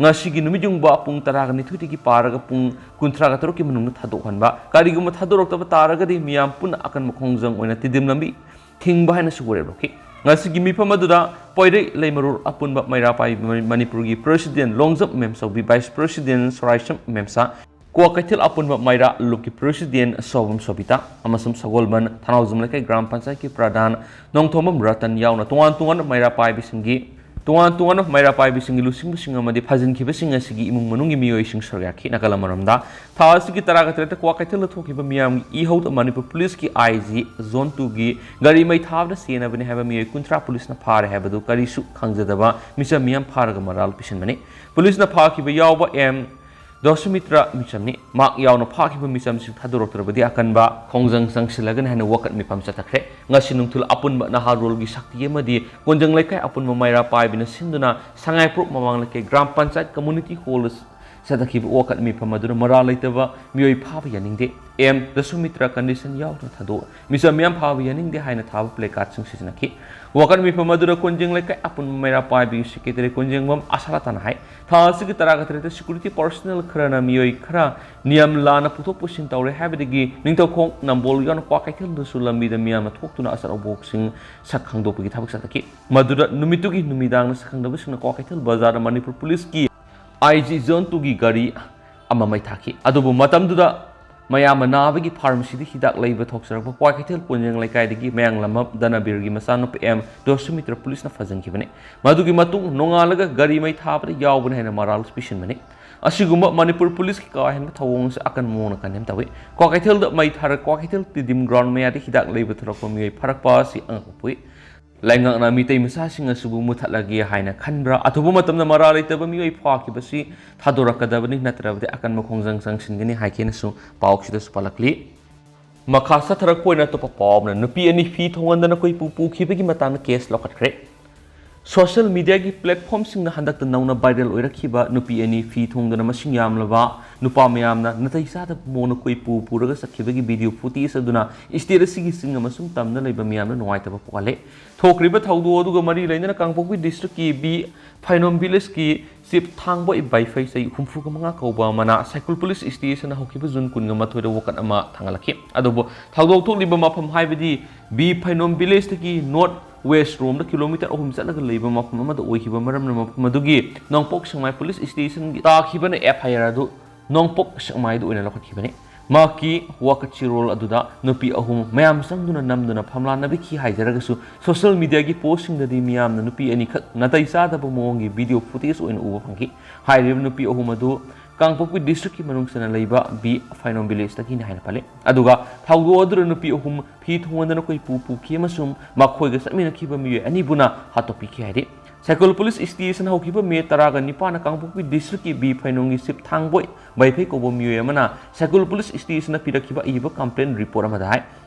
ꯉꯁꯤꯒꯤ ꯅꯨꯃꯤꯠ ꯌꯨꯡꯕ ꯄꯨꯡ ꯇꯔꯥꯒ ꯅꯤꯊꯣꯏꯗꯒꯤ ꯄꯥꯔꯒ ꯄꯨꯡ ꯀꯨꯟꯊ꯭ꯔꯥꯒ ꯇꯔꯨꯛꯀꯤ ꯃꯅꯨꯡꯗ ꯊꯥꯗꯣꯛꯍꯟꯕ, ꯀꯔꯤꯒꯨꯝꯕ ꯊꯥꯗꯣꯔꯛꯇꯕ ꯇꯥꯔꯒꯗꯤ ꯃꯤꯌꯥꯝ ꯄꯨꯟꯅ ꯑꯀꯟꯕ ꯈꯣꯡꯖꯪ ꯑꯣꯏꯅ ꯇꯤꯗꯤꯝ ꯂꯝꯕꯤ ꯊꯤꯡꯕ ꯍꯥꯏꯅꯁꯨ ꯋꯥꯔꯦꯞ ꯂꯧꯈꯤ꯫ ꯉꯁꯤꯒꯤ ꯃꯤꯐꯝ ꯑꯗꯨꯗ ꯄꯣꯏꯔꯩ ꯂꯩꯃꯔꯨꯔ ꯑꯄꯨꯟꯕ ꯃꯩꯔꯥ ꯄꯥꯏꯕꯤ ꯃꯅꯤꯄꯨꯔꯒꯤ president Longjam ꯃꯦꯝꯆꯧꯕꯤ, vice president ꯁꯣꯔꯥꯏꯁꯝ ꯃꯦꯝꯆꯥ, Kwakeithel ꯑꯄꯨꯟꯕ ꯃꯩꯔꯥ ꯂꯨꯞꯀꯤ ꯄ꯭ꯔꯦꯁꯤꯗꯦꯟ ꯁꯣꯕꯝ ꯁꯣꯕꯤꯇꯥ ꯑꯃꯁꯨꯡ ꯁꯒꯣꯜꯕꯟ ꯊꯅꯥꯎꯖꯝ ꯂꯩꯀꯥꯏ ꯒ꯭ꯔꯥꯝ ꯄꯟꯆꯥꯌꯠꯀꯤ ꯄ꯭ꯔꯙꯥꯟ ꯅꯣꯡꯊꯣꯝꯕꯝ ꯔꯇꯟ ꯌꯥꯎꯅ ꯇꯣꯉꯥꯟ ꯇꯣꯉꯥꯟꯕ ꯃꯩꯔꯥ ꯄꯥꯏꯕꯤꯁꯤꯡꯒꯤ ꯇꯣꯉꯥꯟ ꯇꯣꯉꯥꯟꯕ ꯃꯩꯔꯥ ꯄꯥꯏꯕꯤꯁꯤꯡꯒꯤ ꯂꯨꯆꯤꯡꯕꯁꯤꯡ ꯑꯃꯗꯤ ꯐꯥꯖꯤꯟꯈꯤꯕꯁꯤꯡ ꯑꯁꯤꯒꯤ ꯏꯃꯨꯡ ꯃꯅꯨꯡꯒꯤ ꯃꯤꯑꯣꯏꯁꯤꯡ ꯁꯔꯨꯛ ꯌꯥꯈꯤ꯫ ꯅꯥꯀꯜ ꯑꯃꯔꯣꯝꯗ, ꯊꯥ ꯑꯁꯤꯒꯤ ꯇꯔꯥꯒ ꯇꯔꯦꯠꯇ ꯀ꯭ꯋꯥꯀꯩꯊꯦꯜꯗ ꯊꯣꯛꯈꯤꯕ ꯃꯤꯌꯥꯝꯒꯤ ꯏꯍꯧꯗ ꯃꯅꯤꯄꯨꯔ ꯄꯨꯂꯤꯁꯀꯤ ꯑꯥꯏ ꯖꯤ ꯖꯣꯟ ꯇꯨꯒꯤ ꯒꯥꯔꯤ ꯃꯩ ꯊꯥꯕꯗ ꯁꯤꯖꯤꯟꯅꯕꯅꯤ ꯍꯥꯏꯕ ꯃꯤꯑꯣꯏ ꯀꯨꯟꯊ꯭ꯔꯥ ꯄꯨꯂꯤꯁꯅ ꯐꯥꯔꯦ ꯍꯥꯏꯕꯗꯨ ꯀꯔꯤꯁꯨ ꯈꯪꯖꯗꯕ ꯃꯤꯆꯝ ꯃꯤꯌꯥꯝ ꯐꯥꯔꯒ ꯃꯔꯥꯜ ꯄꯤꯁꯤꯟꯕꯅꯤ꯫ ꯄꯨꯂꯤꯁꯅ ꯐꯥꯈꯤꯕ ꯌꯥꯎꯕ ꯑꯦꯝ ꯗꯣꯁꯃꯤꯇ꯭ꯔ ꯃꯤꯆꯝꯅꯤ꯫ ꯃꯍꯥꯛ ꯌꯥꯎꯅ ꯐꯥꯈꯤꯕ ꯃꯤꯆꯝꯁꯤꯡ ꯊꯥꯗꯣꯔꯛꯇ꯭ꯔꯕꯗꯤ ꯑꯀꯟꯕ ꯈꯣꯡꯖꯪ ꯆꯪꯁꯤꯜꯂꯒꯅꯤ ꯍꯥꯏꯅ ꯋꯥꯀꯠ ꯃꯤꯐꯝ ꯆꯠꯊꯈ꯭ꯔꯦ꯫ ꯉꯁꯤ ꯅꯨꯡꯊꯤꯜ ꯑꯄꯨꯟꯕ ꯅꯍꯥꯔꯣꯜꯒꯤ ꯁꯛꯇꯤ ꯑꯃꯗꯤ ꯀꯣꯟꯖꯪ ꯂꯩꯀꯥꯏ ꯑꯄꯨꯟꯕ ꯃꯩꯔꯥ ꯄꯥꯏꯕꯤꯅ ꯁꯤꯟꯗꯨꯅ ꯁꯉꯥꯏꯄ꯭ꯔꯧ ꯃꯃꯥꯡ ꯂꯩꯀꯥꯏ ꯒ꯭ꯔꯥꯝ ꯄꯟꯆꯥꯌꯠ ꯀꯝꯃ꯭ꯌꯨꯅꯤꯇꯤ ꯍꯣꯜꯗ ꯆꯠꯊꯈꯤꯕ ꯋꯥꯀꯠ ꯃꯤꯐꯝ ꯑꯗꯨꯅ ꯃꯔꯥꯜ ꯂꯩꯇꯕ ꯃꯤꯑꯣꯏ ꯐꯥꯕ ꯌꯥꯅꯤꯡꯗꯦ, ꯑꯦꯝ ꯗꯁꯨꯃꯤꯇ꯭ꯔ ꯀꯟꯗꯤꯁꯟ ꯌꯥꯎꯗꯅ ꯊꯥꯗꯣꯛ, ꯃꯤꯆꯝ ꯃꯤꯌꯥꯝ ꯐꯥꯕ ꯌꯥꯅꯤꯡꯗꯦ ꯍꯥꯏꯅ ꯊꯥꯕ ꯄ꯭ꯂꯦ ꯀꯥꯔꯗꯁꯤꯡ ꯁꯤꯖꯤꯟꯅꯈꯤ꯫ ꯋꯥꯀꯠ ꯃꯤꯐꯝ ꯑꯗꯨꯗ ꯀꯣꯟꯖꯦꯡ ꯂꯩꯀꯥꯏ ꯑꯄꯨꯟꯕ ꯃꯩꯔꯥ ꯄꯥꯏꯕꯒꯤ ꯁꯦꯀ꯭ꯔꯦꯇꯔꯤ ꯀꯣꯟꯖꯦꯡꯕꯝ ꯑꯁꯥꯂꯥꯇꯥꯅ ꯍꯥꯏ, ꯊꯥ ꯑꯁꯤꯒꯤ ꯇꯔꯥꯒ ꯇꯔꯦꯠꯇ ꯁꯦꯀ꯭ꯌꯨꯔꯤꯇꯤ ꯄꯔꯁꯣꯅꯦꯜ ꯈꯔꯅ ꯃꯤꯑꯣꯏ ꯈꯔ ꯅꯤꯌꯝ ꯂꯥꯟꯅ ꯄꯨꯊꯣꯛ ꯄꯨꯁꯤꯟ ꯇꯧꯔꯦ ꯍꯥꯏꯕꯗꯒꯤ ꯅꯤꯡꯊꯧꯈꯣꯡ ꯅꯝꯕꯣꯜ ꯌꯥꯎꯅ ꯀ꯭ꯋꯥꯀꯩꯊꯦꯜꯗꯁꯨ ꯂꯝꯕꯤꯗ ꯃꯤꯌꯥꯝꯅ ꯊꯣꯛꯇꯨꯅ ꯑꯆꯥꯄꯣꯠꯁꯤꯡ ꯁꯛ ꯈꯪꯗꯣꯛꯄꯒꯤ ꯊꯕꯛ ꯆꯠꯊꯈꯤ꯫ ꯃꯗꯨꯗ ꯅꯨꯃꯤꯠꯇꯨꯒꯤ ꯅꯨꯃꯤꯗꯥꯡꯗ ꯁꯛ ꯈꯪꯗꯕꯁꯤꯡꯅ ꯀ꯭ꯋꯥꯀꯩꯊꯦꯜ ꯕꯖꯥꯔꯗ ꯃꯅꯤꯄꯨꯔ ꯄꯨꯂꯤꯁꯀꯤ ꯑꯥꯏ ꯖꯤ ꯖꯣꯟ ꯇꯨꯒꯤ ꯒꯥꯔꯤ ꯑꯃ ꯃꯩ ꯊꯥꯈꯤ꯫ ꯑꯗꯨꯕꯨ ꯃꯇꯝꯗꯨꯗ ꯃꯌꯥꯝ ꯑꯅꯥꯕꯒꯤ ꯐꯥꯔꯃꯥꯁꯤꯗ ꯍꯤꯗꯥꯛ ꯂꯩꯕ ꯊꯣꯛꯆꯔꯛꯄ ꯀ꯭ꯋꯥꯀꯩꯊꯦꯜ ꯀꯣꯟꯖꯦꯡ ꯂꯩꯀꯥꯏꯗꯒꯤ ꯃꯌꯥꯡꯂꯝꯕꯝ ꯗꯅꯕꯤꯔꯒꯤ ꯃꯆꯥꯅꯨꯄꯥ ꯑꯦꯝ ꯗꯣꯁꯃꯤꯇ꯭ꯔ ꯄꯨꯂꯤꯁꯅ ꯐꯥꯖꯤꯟꯈꯤꯕꯅꯤ꯫ ꯃꯗꯨꯒꯤ ꯃꯇꯨꯡ ꯅꯣꯡꯉꯥꯜꯂꯒ ꯒꯥꯔꯤ ꯃꯩ ꯊꯥꯕꯗ ꯌꯥꯎꯕꯅꯤ ꯍꯥꯏꯅ ꯃꯔꯥꯜ ꯄꯤꯁꯤꯟꯕꯅꯤ꯫ ꯑꯁꯤꯒꯨꯝꯕ ꯃꯅꯤꯄꯨꯔ ꯄꯨꯂꯤꯁꯀꯤ ꯀꯥ ꯍꯦꯟꯕ ꯊꯧꯑꯣꯡ ꯑꯁꯤ ꯑꯀꯟꯕ ꯃꯑꯣꯡꯗ ꯀꯟꯗꯦꯝ ꯇꯧꯏ꯫ ꯀ꯭ꯋꯥꯀꯩꯊꯦꯜꯗ ꯃꯩ ꯊꯥꯔ ꯀ꯭ꯋꯥꯀꯩꯊꯦꯜ ꯇꯤꯗꯤꯝ ꯒ꯭ꯔꯥꯎꯟ ꯃꯌꯥꯗ ꯍꯤꯗꯥꯛ ꯂꯩꯕ ꯊꯣꯔꯛꯄ ꯃꯤꯑꯣꯏ ꯐꯥꯔꯛꯄ ꯑꯁꯤ ꯑꯉꯛꯄ ꯄꯣꯛꯏ꯫ ꯂꯩꯉꯥꯛꯅ ꯃꯤꯇꯩ ꯃꯆꯥꯁꯤꯡ ꯑꯁꯤꯕꯨ ꯃꯨꯊꯠꯂꯒꯦ ꯍꯥꯏꯅ ꯈꯟꯕ꯭ꯔꯥ? ꯑꯊꯨꯕ ꯃꯇꯝꯗ ꯃꯔꯥꯜ ꯂꯩꯇꯕ ꯃꯤꯑꯣꯏ ꯐꯥꯈꯤꯕꯁꯤ ꯊꯥꯗꯣꯔꯛꯀꯗꯕꯅꯤ, ꯅꯠꯇ꯭ꯔꯕꯗꯤ ꯑꯀꯟꯕ ꯈꯣꯡꯖꯪ ꯆꯪꯁꯤꯟꯒꯅꯤ ꯍꯥꯏꯈꯤꯅꯁꯨ ꯄꯥꯎꯁꯤꯗꯁꯨ ꯄꯜꯂꯛꯂꯤ꯫ ꯃꯈꯥ ꯆꯠꯊꯔꯛꯄ ꯑꯣꯏꯅ ꯑꯇꯣꯞꯄ ꯄꯥꯎ ꯑꯃꯅ, ꯅꯨꯄꯤ ꯑꯅꯤ ꯐꯤ ꯊꯣꯡꯍꯟꯗꯅ ꯀꯣꯏꯄꯨ ꯄꯨꯈꯤꯕꯒꯤ ꯃꯇꯥꯡꯗ ꯀꯦꯁ ꯂꯧꯈꯠꯈ꯭ꯔꯦ꯫ ꯁꯣꯁꯤꯌꯦꯜ ꯃꯤꯗꯤꯌꯥꯒꯤ ꯄ꯭ꯂꯦꯠꯐꯣꯝꯁꯤꯡꯗ ꯍꯟꯗꯛꯇ ꯅꯧꯅ ꯚꯥꯏꯔꯦꯜ ꯑꯣꯏꯔꯛꯈꯤꯕ ꯅꯨꯄꯤ ꯑꯅꯤ ꯐꯤ ꯊꯣꯡꯗꯅ ꯃꯁꯤꯡ ꯌꯥꯝꯂꯕ ꯅꯨꯄꯥ ꯃꯌꯥꯝꯅ ꯅꯥꯇꯩ ꯆꯥꯗꯕ ꯃꯑꯣꯡꯗ ꯀꯣꯏꯄꯨ ꯄꯨꯔꯒ ꯆꯠꯈꯤꯕꯒꯤ ꯚꯤꯗꯤꯑꯣ ꯐꯨꯇꯦꯖ ꯑꯗꯨꯅ ꯁ꯭ꯇꯦꯠ ꯑꯁꯤꯒꯤ ꯆꯤꯡ ꯑꯃꯁꯨꯡ ꯇꯝꯗ ꯂꯩꯕ ꯃꯤꯌꯥꯝꯗ ꯅꯨꯡꯉꯥꯏꯇꯕ ꯄꯣꯛꯍꯜꯂꯦ꯫ ꯊꯣꯛꯈ꯭ꯔꯤꯕ ꯊꯧꯗꯣꯛ ꯑꯗꯨꯒ ꯃꯔꯤ ꯂꯩꯅꯅ ꯀꯥꯡꯄꯣꯛꯄꯤ ꯗꯤꯁꯇ꯭ꯔꯤꯛꯀꯤ ꯕꯤ ꯐꯥꯏꯅꯣꯝ ꯚꯤꯂꯦꯖꯀꯤ ꯆꯤꯞ ꯊꯥꯡꯕꯣꯏ ꯕꯥꯏꯐꯩ, ꯆꯍꯤ ꯍꯨꯝꯐꯨꯒ ꯃꯉꯥ ꯀꯧꯕ ꯑꯃꯅ ꯁꯥꯏꯀꯨꯜ ꯄꯨꯂꯤꯁ ꯁ꯭ꯇꯦꯁꯟꯗ ꯍꯧꯈꯤꯕ ꯖꯨꯟ ꯀꯨꯟꯒ ꯃꯥꯊꯣꯏꯗ ꯋꯥꯀꯠ ꯑꯃ ꯊꯥꯡꯒꯠꯂꯛꯈꯤ꯫ ꯑꯗꯨꯕꯨ ꯊꯧꯗꯣꯛ ꯊꯣꯛꯂꯤꯕ ꯃꯐꯝ ꯍꯥꯏꯕꯗꯤ ꯕꯤ ꯐꯥꯏꯅꯣꯝ ꯚꯤꯂꯦꯖꯇꯒꯤ ꯅꯣꯔꯠ ꯋꯦꯁ ꯔꯣꯝꯗ ꯀꯤꯂꯣꯃꯤꯇꯔ ꯑꯍꯨꯝ ꯆꯠꯂꯒ ꯂꯩꯕ ꯃꯐꯝ ꯑꯃꯗ ꯑꯣꯏꯈꯤꯕ ꯃꯔꯝꯅ ꯃꯐꯝ ꯑꯗꯨꯒꯤ ꯅꯣꯡꯄꯣꯛ ꯁꯦꯛꯃꯥꯏ ꯄꯨꯂꯤꯁ ꯁ꯭ꯇꯦꯁꯟꯒꯤ ꯇꯥꯈꯤꯕꯅ ꯑꯦꯐ ꯑꯥꯏ ꯑꯥꯔ ꯑꯗꯨ ꯅꯣꯡꯄꯣꯛ ꯁꯦꯛꯃꯥꯏꯗ ꯑꯣꯏꯅ ꯂꯧꯈꯠꯈꯤꯕꯅꯤ꯫ ꯃꯍꯥꯛꯀꯤ ꯋꯥꯀꯠ ꯆꯦꯔꯣꯜ ꯑꯗꯨꯗ ꯅꯨꯄꯤ ꯑꯍꯨꯝ ꯃꯌꯥꯝ ꯆꯪꯗꯨꯅ ꯅꯝꯗꯨꯅ ꯐꯝꯂꯥꯟꯅꯕꯤꯈꯤ ꯍꯥꯏꯖꯔꯒꯁꯨ, ꯁꯣꯁꯤꯌꯦꯜ ꯃꯤꯗꯤꯌꯥꯒꯤ ꯄꯣꯁꯁꯤꯡꯗꯗꯤ ꯃꯤꯌꯥꯝꯅ ꯅꯨꯄꯤ ꯑꯅꯤꯈꯛ ꯅꯥꯇꯩ ꯆꯥꯗꯕ ꯃꯑꯣꯡꯒꯤ ꯚꯤꯗꯤꯑꯣ ꯐꯨꯇꯦꯖ ꯑꯣꯏꯅ ꯎꯕ ꯐꯪꯈꯤ꯫ ꯍꯥꯏꯔꯤꯕ ꯅꯨꯄꯤ ꯑꯍꯨꯝ ꯑꯗꯨ ꯀꯥꯡꯄꯣꯛꯄꯤ ꯗꯤꯁꯇ꯭ꯔꯤꯛꯀꯤ ꯃꯅꯨꯡ ꯆꯟꯅ ꯂꯩꯕ ꯕꯤ ꯐꯥꯏꯅꯣꯝ ꯚꯤꯂꯦꯖꯇꯒꯤꯅꯤ ꯍꯥꯏꯅ ꯄꯜꯂꯤ꯫ ꯑꯗꯨꯒ ꯊꯧꯗꯣꯛ ꯑꯗꯨꯗ ꯅꯨꯄꯤ ꯑꯍꯨꯝ ꯐꯤ ꯊꯣꯡꯍꯟꯗꯅ ꯀꯣꯏꯄꯨ ꯄꯨꯈꯤ ꯑꯃꯁꯨꯡ ꯃꯈꯣꯏꯒ ꯆꯠꯃꯤꯟꯅꯈꯤꯕ ꯃꯤꯑꯣꯏ ꯑꯅꯤꯕꯨꯅ ꯍꯥꯠꯇꯣꯛꯄꯤꯈꯤ ꯍꯥꯏꯔꯤ꯫ ꯁꯥꯏꯀꯨꯜ ꯄꯨꯂꯤꯁ ꯁ꯭ꯇꯦꯁꯟ ꯍꯧꯈꯤꯕ ꯃꯦ ꯇꯔꯥꯒ ꯅꯤꯄꯥꯟꯅ ꯀꯥꯡꯄꯣꯛꯄꯤ ꯗꯤꯁꯇ꯭ꯔꯤꯛꯀꯤ ꯕꯤ ꯐꯥꯏꯅꯣꯝꯒꯤ ꯆꯤꯞ ꯊꯥꯡꯕꯣꯏ ꯕꯥꯏꯐꯩ ꯀꯧꯕ ꯃꯤꯑꯣꯏ ꯑꯃꯅ ꯁꯥꯏꯀꯨꯜ ꯄꯨꯂꯤꯁ ꯁ꯭ꯇꯦꯁꯟꯗ ꯄꯤꯔꯛꯈꯤꯕ ꯑꯏꯕ ꯀꯝꯄ꯭ꯂꯦꯟ ꯔꯤꯄꯣꯔꯠ ꯑꯃꯗ ꯍꯥꯏ,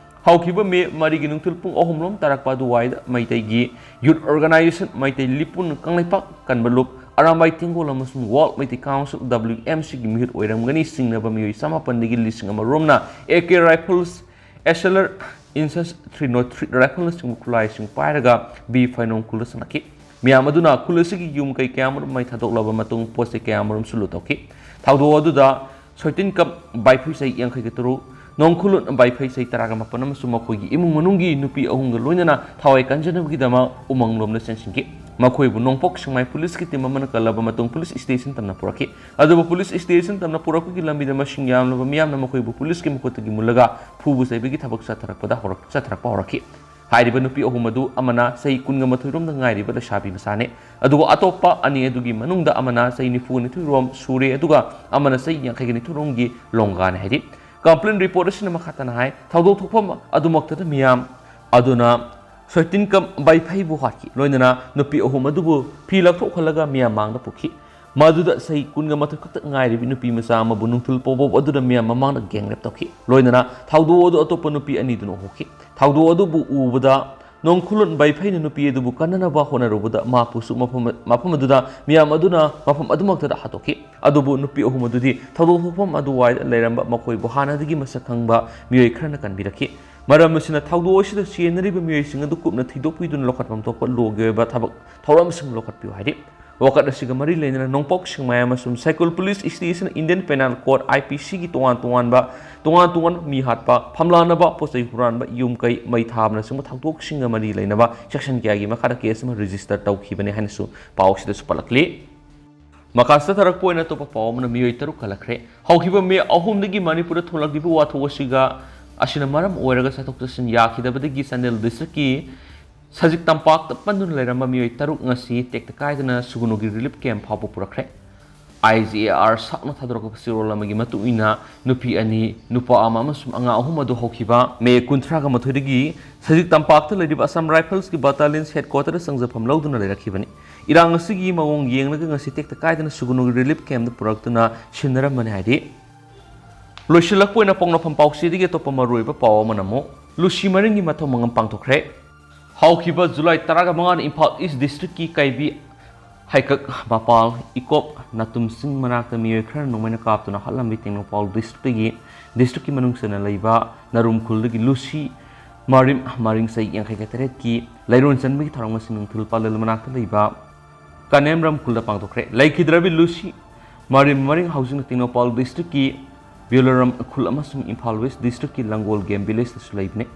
ꯍꯧꯈꯤꯕ ꯃꯦ ꯃꯔꯤꯒꯤ ꯅꯨꯡꯊꯤꯜ ꯄꯨꯡ ꯑꯍꯨꯝ ꯂꯣꯝ ꯇꯥꯔꯛꯄ ꯑꯗꯨꯋꯥꯏꯗ ꯃꯩꯇꯩꯒꯤ ꯌꯨꯠ ꯑꯣꯔꯒꯅꯥꯏꯖꯦꯁꯟ ꯃꯩꯇꯩ ꯂꯤꯄꯨꯟ ꯀꯪꯂꯩꯄꯥꯛ ꯀꯟꯕ ꯂꯨꯞ ꯑꯔꯥꯝꯕꯥꯏ ꯇꯦꯡꯒꯣꯜ ꯑꯃꯁꯨꯡ World Meitei Council, W M C ꯒꯤ ꯃꯤꯍꯨꯠ ꯑꯣꯏꯔꯝꯒꯅꯤ꯫ ꯁꯤꯡꯅꯕ ꯃꯤꯑꯣꯏ ꯆꯃꯥꯄꯟꯗꯒꯤ ꯂꯤꯁꯤꯡ ꯑꯃ ꯔꯣꯝꯅ A K rifles, S L R Inches three not three rifle ꯅꯆꯤꯡꯕ ꯈꯨꯠꯂꯥꯏꯁꯤꯡ ꯄꯥꯏꯔꯒ ꯕꯤ ꯐꯥꯏꯅꯣꯡ ꯈꯨꯜꯗ ꯆꯪꯂꯛꯈꯤ꯫ ꯃꯤꯌꯥꯝ ꯑꯗꯨꯅ ꯈꯨꯜ ꯑꯁꯤꯒꯤ ꯌꯨꯝ ꯀꯩ ꯀꯌꯥ ꯑꯃꯔꯣꯝ ꯃꯩ ꯊꯥꯗꯣꯛꯂꯕ ꯃꯇꯨꯡ ꯄꯣꯠ ꯆꯩ ꯀꯌꯥ ꯑꯃꯔꯣꯝꯁꯨ ꯂꯨꯠ ꯇꯧꯈꯤ꯫ ꯊꯧꯗꯣꯛ ꯑꯗꯨꯗ ꯁꯣꯏꯇꯤꯟ ꯀꯞ ꯕꯥꯏꯐꯩ ꯆꯍꯤ ꯌꯥꯡꯈꯩꯒ ꯇꯔꯨꯛ, ꯅꯣꯡꯈꯨꯂꯨꯠ ꯕꯥꯏꯐꯩ ꯆꯍꯤ ꯇꯔꯥꯒ ꯃꯥꯄꯟ ꯑꯃꯁꯨꯡ ꯃꯈꯣꯏꯒꯤ ꯏꯃꯨꯡ ꯃꯅꯨꯡꯒꯤ ꯅꯨꯄꯤ ꯑꯍꯨꯝꯒ ꯂꯣꯏꯅꯅ ꯊꯋꯥꯏ ꯀꯟꯖꯅꯕꯒꯤꯗꯃꯛ ꯎꯃꯪꯂꯣꯝꯗ ꯆꯦꯟꯁꯤꯟꯈꯤ꯫ ꯃꯈꯣꯏꯕꯨ ꯅꯣꯡꯄꯣꯛ ꯁꯦꯛꯃꯥꯏ ꯄꯨꯂꯤꯁꯀꯤ ꯇꯤꯝ ꯑꯃꯅ ꯀꯜꯂꯕ ꯃꯇꯨꯡ ꯄꯨꯂꯤꯁ ꯁ꯭ꯇꯦꯁꯟ ꯇꯝꯅ ꯄꯨꯔꯛꯈꯤ꯫ ꯑꯗꯨꯕꯨ ꯄꯨꯂꯤꯁ ꯁ꯭ꯇꯦꯁꯟ ꯇꯝꯅ ꯄꯨꯔꯛꯄꯒꯤ ꯂꯝꯕꯤꯗ ꯃꯁꯤꯡ ꯌꯥꯝꯂꯕ ꯃꯤꯌꯥꯝꯅ ꯃꯈꯣꯏꯕꯨ ꯄꯨꯂꯤꯁꯀꯤ ꯃꯈꯨꯠꯇꯒꯤ ꯃꯨꯜꯂꯒ ꯐꯨꯕ ꯆꯩꯕꯒꯤ ꯊꯕꯛ ꯆꯠꯊꯔꯛꯄꯗ ꯍꯧꯔꯛ-, ꯆꯠꯊꯔꯛꯄ ꯍꯧꯔꯛꯈꯤ꯫ ꯍꯥꯏꯔꯤꯕ ꯅꯨꯄꯤ ꯑꯍꯨꯝ ꯑꯗꯨ ꯑꯃꯅ ꯆꯍꯤ ꯀꯨꯟꯒ ꯃꯥꯊꯣꯏ ꯔꯣꯝꯗ ꯉꯥꯏꯔꯤꯕ ꯂꯩꯁꯥꯕꯤ ꯃꯆꯥꯅꯤ꯫ ꯑꯗꯨꯒ ꯑꯇꯣꯞꯄ ꯑꯅꯤ ꯑꯗꯨꯒꯤ ꯃꯅꯨꯡꯗ ꯑꯃꯅ ꯆꯍꯤ ꯅꯤꯐꯨ ꯅꯤꯊꯣꯏ ꯔꯣꯝ ꯁꯨꯔꯦ, ꯑꯗꯨꯒ ꯑꯃꯅ ꯆꯍꯤ ꯌꯥꯡꯈꯩꯒ ꯅꯤꯊꯣꯏ ꯔꯣꯝꯒꯤ ꯂꯣꯡꯒꯥꯅꯤ ꯍꯥꯏꯔꯤ꯫ ꯀꯝꯄ꯭ꯂꯦꯟ ꯔꯤꯄꯣꯔꯠ ꯑꯁꯤꯅ ꯃꯈꯥ ꯇꯥꯅ ꯍꯥꯏ, ꯊꯧꯗꯣꯛ ꯊꯣꯛꯐꯝ ꯑꯗꯨꯃꯛꯇꯗ ꯃꯤꯌꯥꯝ ꯑꯗꯨꯅ ꯁꯣꯏꯇꯤꯟ ꯀꯝ ꯕꯥꯏꯐꯩꯕꯨ ꯍꯥꯠꯈꯤ꯫ ꯂꯣꯏꯅꯅ ꯅꯨꯄꯤ ꯑꯍꯨꯝ ꯑꯗꯨꯕꯨ ꯐꯤ ꯂꯧꯊꯣꯛꯍꯜꯂꯒ ꯃꯤꯌꯥꯝ ꯃꯥꯡꯗ ꯄꯨꯈꯤ꯫ ꯃꯗꯨꯗ ꯆꯍꯤ ꯀꯨꯟꯒ ꯃꯥꯊꯣꯏ ꯈꯛꯇ ꯉꯥꯏꯔꯤꯕꯤ ꯅꯨꯄꯤ ꯃꯆꯥ ꯑꯃꯕꯨ ꯅꯨꯡꯊꯤꯜ ꯄꯣꯕꯣꯞ ꯑꯗꯨꯗ ꯃꯤꯌꯥꯝ ꯃꯃꯥꯡꯗ ꯒꯦꯡ ꯔꯦꯞ ꯇꯧꯈꯤ꯫ ꯂꯣꯏꯅꯅ ꯊꯧꯗꯣꯛ ꯑꯗꯨ ꯑꯇꯣꯞꯄ ꯅꯨꯄꯤ ꯑꯅꯤꯗꯨꯅ ꯎꯍꯧꯈꯤ꯫ ꯊꯧꯗꯣꯛ ꯑꯗꯨꯕꯨ ꯎꯕꯗ ꯅꯣꯡꯈꯨꯂꯨꯟ ꯕꯥꯏꯐꯩꯅ ꯅꯨꯄꯤ ꯑꯗꯨꯕꯨ ꯀꯟꯅꯅꯕ ꯍꯣꯠꯅꯔꯨꯕꯗ ꯃꯍꯥꯛꯄꯨꯁꯨ ꯃꯐꯝ, ꯃꯐꯝ ꯑꯗꯨꯗ ꯃꯤꯌꯥꯝ ꯑꯗꯨꯅ ꯃꯐꯝ ꯑꯗꯨꯃꯛꯇꯗ ꯍꯥꯠꯇꯣꯛꯈꯤ꯫ ꯑꯗꯨꯕꯨ ꯅꯨꯄꯤ ꯑꯍꯨꯝ ꯑꯗꯨꯗꯤ ꯊꯧꯗꯣꯛ ꯊꯣꯛꯐꯝ ꯑꯗꯨꯋꯥꯏꯗ ꯂꯩꯔꯝꯕ ꯃꯈꯣꯏꯕꯨ ꯍꯥꯟꯅꯗꯒꯤ ꯃꯁꯛ ꯈꯪꯕ ꯃꯤꯑꯣꯏ ꯈꯔꯅ ꯀꯟꯕꯤꯔꯛꯈꯤ꯫ ꯃꯔꯝ ꯑꯁꯤꯅ ꯊꯧꯗꯣꯛ ꯑꯁꯤꯗ ꯆꯦꯟꯅꯔꯤꯕ ꯃꯤꯑꯣꯏꯁꯤꯡ ꯑꯗꯨ ꯀꯨꯞꯅ ꯊꯤꯗꯣꯛꯄꯤꯗꯨꯅ ꯂꯧꯈꯠꯐꯝ ꯊꯣꯛꯄ ꯂꯣꯒꯤ ꯑꯣꯏꯕ ꯊꯕꯛ ꯊꯧꯔꯝꯁꯤꯡ ꯂꯧꯈꯠꯄꯤꯌꯨ ꯍꯥꯏꯔꯤ꯫ ꯋꯥꯀꯠ ꯑꯁꯤꯒ ꯃꯔꯤ ꯂꯩꯅꯅ ꯅꯣꯡꯄꯣꯛ ꯁꯦꯛꯃꯥꯏ ꯑꯃꯁꯨꯡ Saikul police station Indian Penal Code, I P C ꯒꯤ ꯇꯣꯉꯥꯟ ꯇꯣꯉꯥꯟꯕ, ꯇꯣꯉꯥꯟ ꯇꯣꯉꯥꯟꯕ ꯃꯤ ꯍꯥꯠꯄ, ꯐꯝꯂꯥꯅꯕ, ꯄꯣꯠ ꯆꯩ ꯍꯨꯔꯥꯟꯕ, ꯌꯨꯝ ꯀꯩ ꯃꯩ ꯊꯥꯕꯅꯆꯤꯡꯕ ꯊꯧꯗꯣꯛꯁꯤꯡꯒ ꯃꯔꯤ ꯂꯩꯅꯕ section ꯀꯌꯥꯒꯤ ꯃꯈꯥꯗ case ꯑꯃ register ꯇꯧꯈꯤꯕꯅꯤ ꯍꯥꯏꯅꯁꯨ ꯄꯥꯎ ꯑꯁꯤꯗꯁꯨ ꯄꯜꯂꯛꯂꯤ꯫ ꯃꯈꯥ ꯆꯠꯊꯔꯛꯄ ꯑꯣꯏꯅ ꯑꯇꯣꯞꯄ ꯄꯥꯎ ꯑꯃꯅ ꯃꯤꯑꯣꯏ ꯇꯔꯨꯛ ꯀꯜꯂꯛꯈ꯭ꯔꯦ꯫ ꯍꯧꯈꯤꯕ ꯃꯦ ꯑꯍꯨꯝꯗꯒꯤ ꯃꯅꯤꯄꯨꯔꯗ ꯊꯣꯛꯂꯛꯂꯤꯕ ꯋꯥꯊꯣꯛ ꯑꯁꯤꯒ, ꯑꯁꯤꯅ ꯃꯔꯝ ꯑꯣꯏꯔꯒ ꯆꯠꯊꯣꯛ ꯆꯠꯁꯤꯟ ꯌꯥꯈꯤꯗꯕꯗꯒꯤ ꯆꯥꯟꯗꯦꯜ district ꯀꯤ ꯁꯖꯤꯛ ꯇꯝꯄꯥꯛꯇ ꯄꯟꯗꯨꯅ ꯂꯩꯔꯝꯕ ꯃꯤꯑꯣꯏ ꯇꯔꯨꯛ ꯉꯁꯤ ꯇꯦꯛꯇ ꯀꯥꯏꯗꯅ ꯁꯨꯒꯨꯅꯨꯒꯤ relief camp ꯐꯥꯎꯕ ꯄꯨꯔꯛꯈ꯭ꯔꯦ꯫ I G A R ꯁꯥꯛꯅ ꯊꯥꯗꯣꯔꯛꯄ ꯆꯦꯔꯣꯜ ꯑꯃꯒꯤ ꯃꯇꯨꯡ ꯏꯟꯅ, ꯅꯨꯄꯤ ꯑꯅꯤ, ꯅꯨꯄꯥ ꯑꯃ ꯑꯃꯁꯨꯡ ꯑꯉꯥꯡ ꯑꯍꯨꯝ ꯑꯗꯨ ꯍꯧꯈꯤꯕ ꯃꯦ ꯀꯨꯟꯊ꯭ꯔꯥꯒ ꯃꯥꯊꯣꯏꯗꯒꯤ ꯁꯖꯤꯛ ꯇꯝꯄꯥꯛꯇ ꯂꯩꯔꯤꯕ Assam Rifles ꯀꯤ battalion's headquarter ꯗ ꯆꯪꯖꯐꯝ ꯂꯧꯗꯨꯅ ꯂꯩꯔꯛꯈꯤꯕꯅꯤ꯫ ꯏꯔꯥꯡ ꯑꯁꯤꯒꯤ ꯃꯑꯣꯡ ꯌꯦꯡꯂꯒ ꯉꯁꯤ ꯇꯦꯛꯇ ꯀꯥꯏꯗꯅ ꯁꯨꯒꯨꯅꯨꯒꯤ relief camp ꯇ ꯄꯨꯔꯛꯇꯨꯅ ꯁꯤꯟꯅꯔꯝꯕꯅꯤ ꯍꯥꯏꯔꯤ꯫ ꯂꯣꯏꯁꯤꯜꯂꯛꯄ ꯑꯣꯏꯅ ꯄꯣꯛꯅꯐꯝ ꯄꯥꯎꯆꯦꯗꯒꯤ ꯑꯇꯣꯞꯄ ꯃꯔꯨꯑꯣꯏꯕ ꯄꯥꯎ ꯑꯃꯅ ꯑꯃꯨꯛ ꯂꯨꯁꯤ ꯃꯔꯤꯡꯒꯤ ꯃꯊꯧ ꯃꯉꯝ ꯄꯥꯡꯊꯣꯛꯈ꯭ꯔꯦ꯫ ꯍꯧꯈꯤꯕ July ꯇꯔꯥꯒ ꯃꯉꯥꯗ ꯏꯝꯐꯥꯜ East district ꯀꯤ ꯀꯩꯕꯤ ꯍꯩꯀꯛ ꯃꯄꯥꯜ ꯏꯀꯣꯞ ꯅꯥꯇꯨꯝꯁꯤꯡ ꯃꯅꯥꯛꯇ ꯃꯤꯑꯣꯏ ꯈꯔ ꯅꯣꯡꯃꯩꯅ ꯀꯥꯞꯇꯨꯅ ꯍꯥꯠꯂꯝꯃꯤ꯫ ꯇꯦꯡꯅꯧꯄꯥꯜ district ꯀꯤ, district ꯀꯤ ꯃꯅꯨꯡ ꯆꯟꯅ ꯂꯩꯕ ꯅꯔꯨꯝꯈꯨꯜꯗꯒꯤ ꯂꯨꯁꯤ ꯃꯔꯤꯝ, ꯃꯔꯤꯡ ꯆꯍꯤ ꯌꯥꯡꯈꯩꯒ ꯇꯔꯦꯠꯀꯤ ꯂꯩꯔꯣꯟ ꯆꯟꯕꯒꯤ ꯊꯧꯔꯝ ꯑꯁꯤ ꯅꯨꯡꯊꯤꯜ ꯄꯥꯂꯦꯜ ꯃꯅꯥꯛꯇ ꯂꯩꯕ ꯀꯅꯦꯝꯔꯝ ꯈꯨꯜꯗ ꯄꯥꯡꯊꯣꯛꯈ꯭ꯔꯦ꯫ ꯂꯩꯈꯤꯗ꯭ꯔꯕꯤ ꯂꯨꯁꯤ ꯃꯔꯤꯝ ꯃꯔꯤꯡ ꯍꯧꯖꯤꯛꯅ ꯇꯦꯡꯅꯧꯄꯥꯜ district ꯀꯤ ꯕꯤꯌꯣꯂꯔꯝ ꯈꯨꯜ ꯑꯃꯁꯨꯡ ꯏꯝꯐꯥꯜ West district ꯀꯤ ꯂꯪꯒꯣꯜ game village ꯇꯁꯨ ꯂꯩꯕꯅꯤ꯫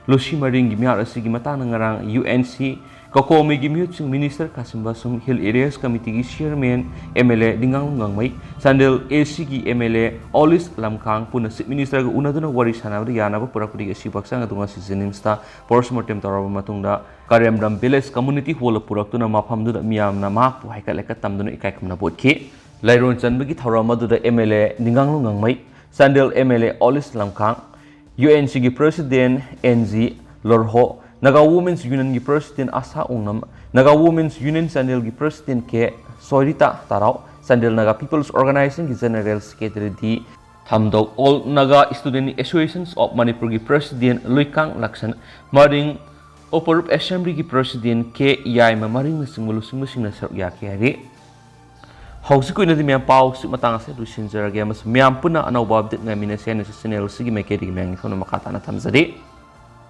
ꯂꯨꯁꯤ ꯃꯔꯤꯡꯒꯤ ꯃꯤꯍꯥꯠ ꯑꯁꯤꯒꯤ ꯃꯇꯥꯡꯗ ꯉꯔꯥꯡ U N C ꯀꯣꯀꯣꯃꯤꯒꯤ ꯃꯤꯍꯨꯠꯁꯤꯡ, minister ꯈꯥꯁꯤꯝ ꯑꯃꯁꯨꯡ Hill Areas Committee ꯒꯤ chairman M L A ꯅꯤꯡꯉꯥꯡꯂꯨ ꯉꯥꯡꯃꯩ, Chandel A C ꯒꯤ M L A ꯑꯣꯂꯤꯁ ꯂꯝꯈꯥꯡ ꯄꯨꯟꯅ chief minister ꯒ ꯎꯅꯗꯨꯅ ꯋꯥꯔꯤ ꯁꯥꯟꯅꯕꯗ ꯌꯥꯅꯕ ꯄꯨꯔꯛꯄꯗꯒꯤ ꯑꯁꯤꯕꯨ ꯍꯛꯆꯥꯡ ꯑꯗꯨ ꯉꯁꯤ JNIMS ꯇ post mortem ꯇꯧꯔꯕ ꯃꯇꯨꯡꯗ ꯀꯔꯦꯝꯔꯝ village community hall ꯗ ꯄꯨꯔꯛꯇꯨꯅ ꯃꯐꯝꯗꯨꯗ ꯃꯤꯌꯥꯝꯅ ꯃꯍꯥꯛꯄꯨ ꯍꯥꯏꯀꯠ ꯂꯩꯀꯠ ꯇꯝꯗꯨꯅ ꯏꯀꯥꯏ ꯈꯨꯝꯅꯕ ꯎꯠꯈꯤ꯫ ꯂꯩꯔꯣꯟ ꯆꯟꯕꯒꯤ ꯊꯧꯔꯝ ꯑꯗꯨꯗ M L A ꯅꯤꯡꯉꯥꯡꯂꯨ ꯉꯥꯡꯃꯩ, Chandel M L A ꯑꯣꯂꯤꯁ ꯂꯝꯈꯥꯡ, U N C ꯒꯤ president N G ꯂꯣꯔꯍꯣ, Naga Women's Union ꯒꯤ president ꯑꯁꯥ ꯑꯣꯡꯅꯝ, Naga Women's Union ꯆꯥꯟꯗꯦꯜꯒꯤ president K ꯁꯣꯏꯔꯤꯇꯥ ꯇꯥꯔꯥꯎ, Chandel Naga People's Organization ꯒꯤ general secretary D ꯊꯝꯗꯧ, All Naga Student Associations of Manipur ꯒꯤ president ꯂꯨꯏꯀꯥꯡ ꯂꯥꯛꯁꯟ, ꯃꯔꯤꯡ ꯎꯄꯔꯨꯞ assembly ꯒꯤ president K ꯌꯥꯏꯃ ꯃꯔꯤꯡꯅꯆꯤꯡꯕ ꯂꯨꯆꯤꯡꯕꯁꯤꯡꯅ ꯁꯔꯨꯛ ꯌꯥꯈꯤ ꯍꯥꯏꯔꯤ꯫ ꯍꯧꯖꯤꯛꯀꯤ ꯑꯣꯏꯅꯗꯤ ꯃꯌꯥꯝ ꯄꯥꯎꯁꯤ ꯃꯇꯥꯡ ꯑꯁꯤꯗ ꯂꯣꯏꯁꯤꯟꯖꯔꯒꯦ ꯑꯃꯁꯨꯡ ꯃꯌꯥꯝ ꯄꯨꯟꯅ ꯑꯅꯧꯕ update ꯉꯥꯏꯃꯤꯟꯅꯁꯦ ꯍꯥꯏꯅꯁꯨ channel ꯑꯁꯤꯒꯤ ꯃꯥꯏꯀꯩꯗꯒꯤ ꯃꯌꯥꯝꯒꯤ ꯊꯧꯅ ꯃꯈꯥ ꯇꯥꯅ ꯊꯝꯖꯔꯤ꯫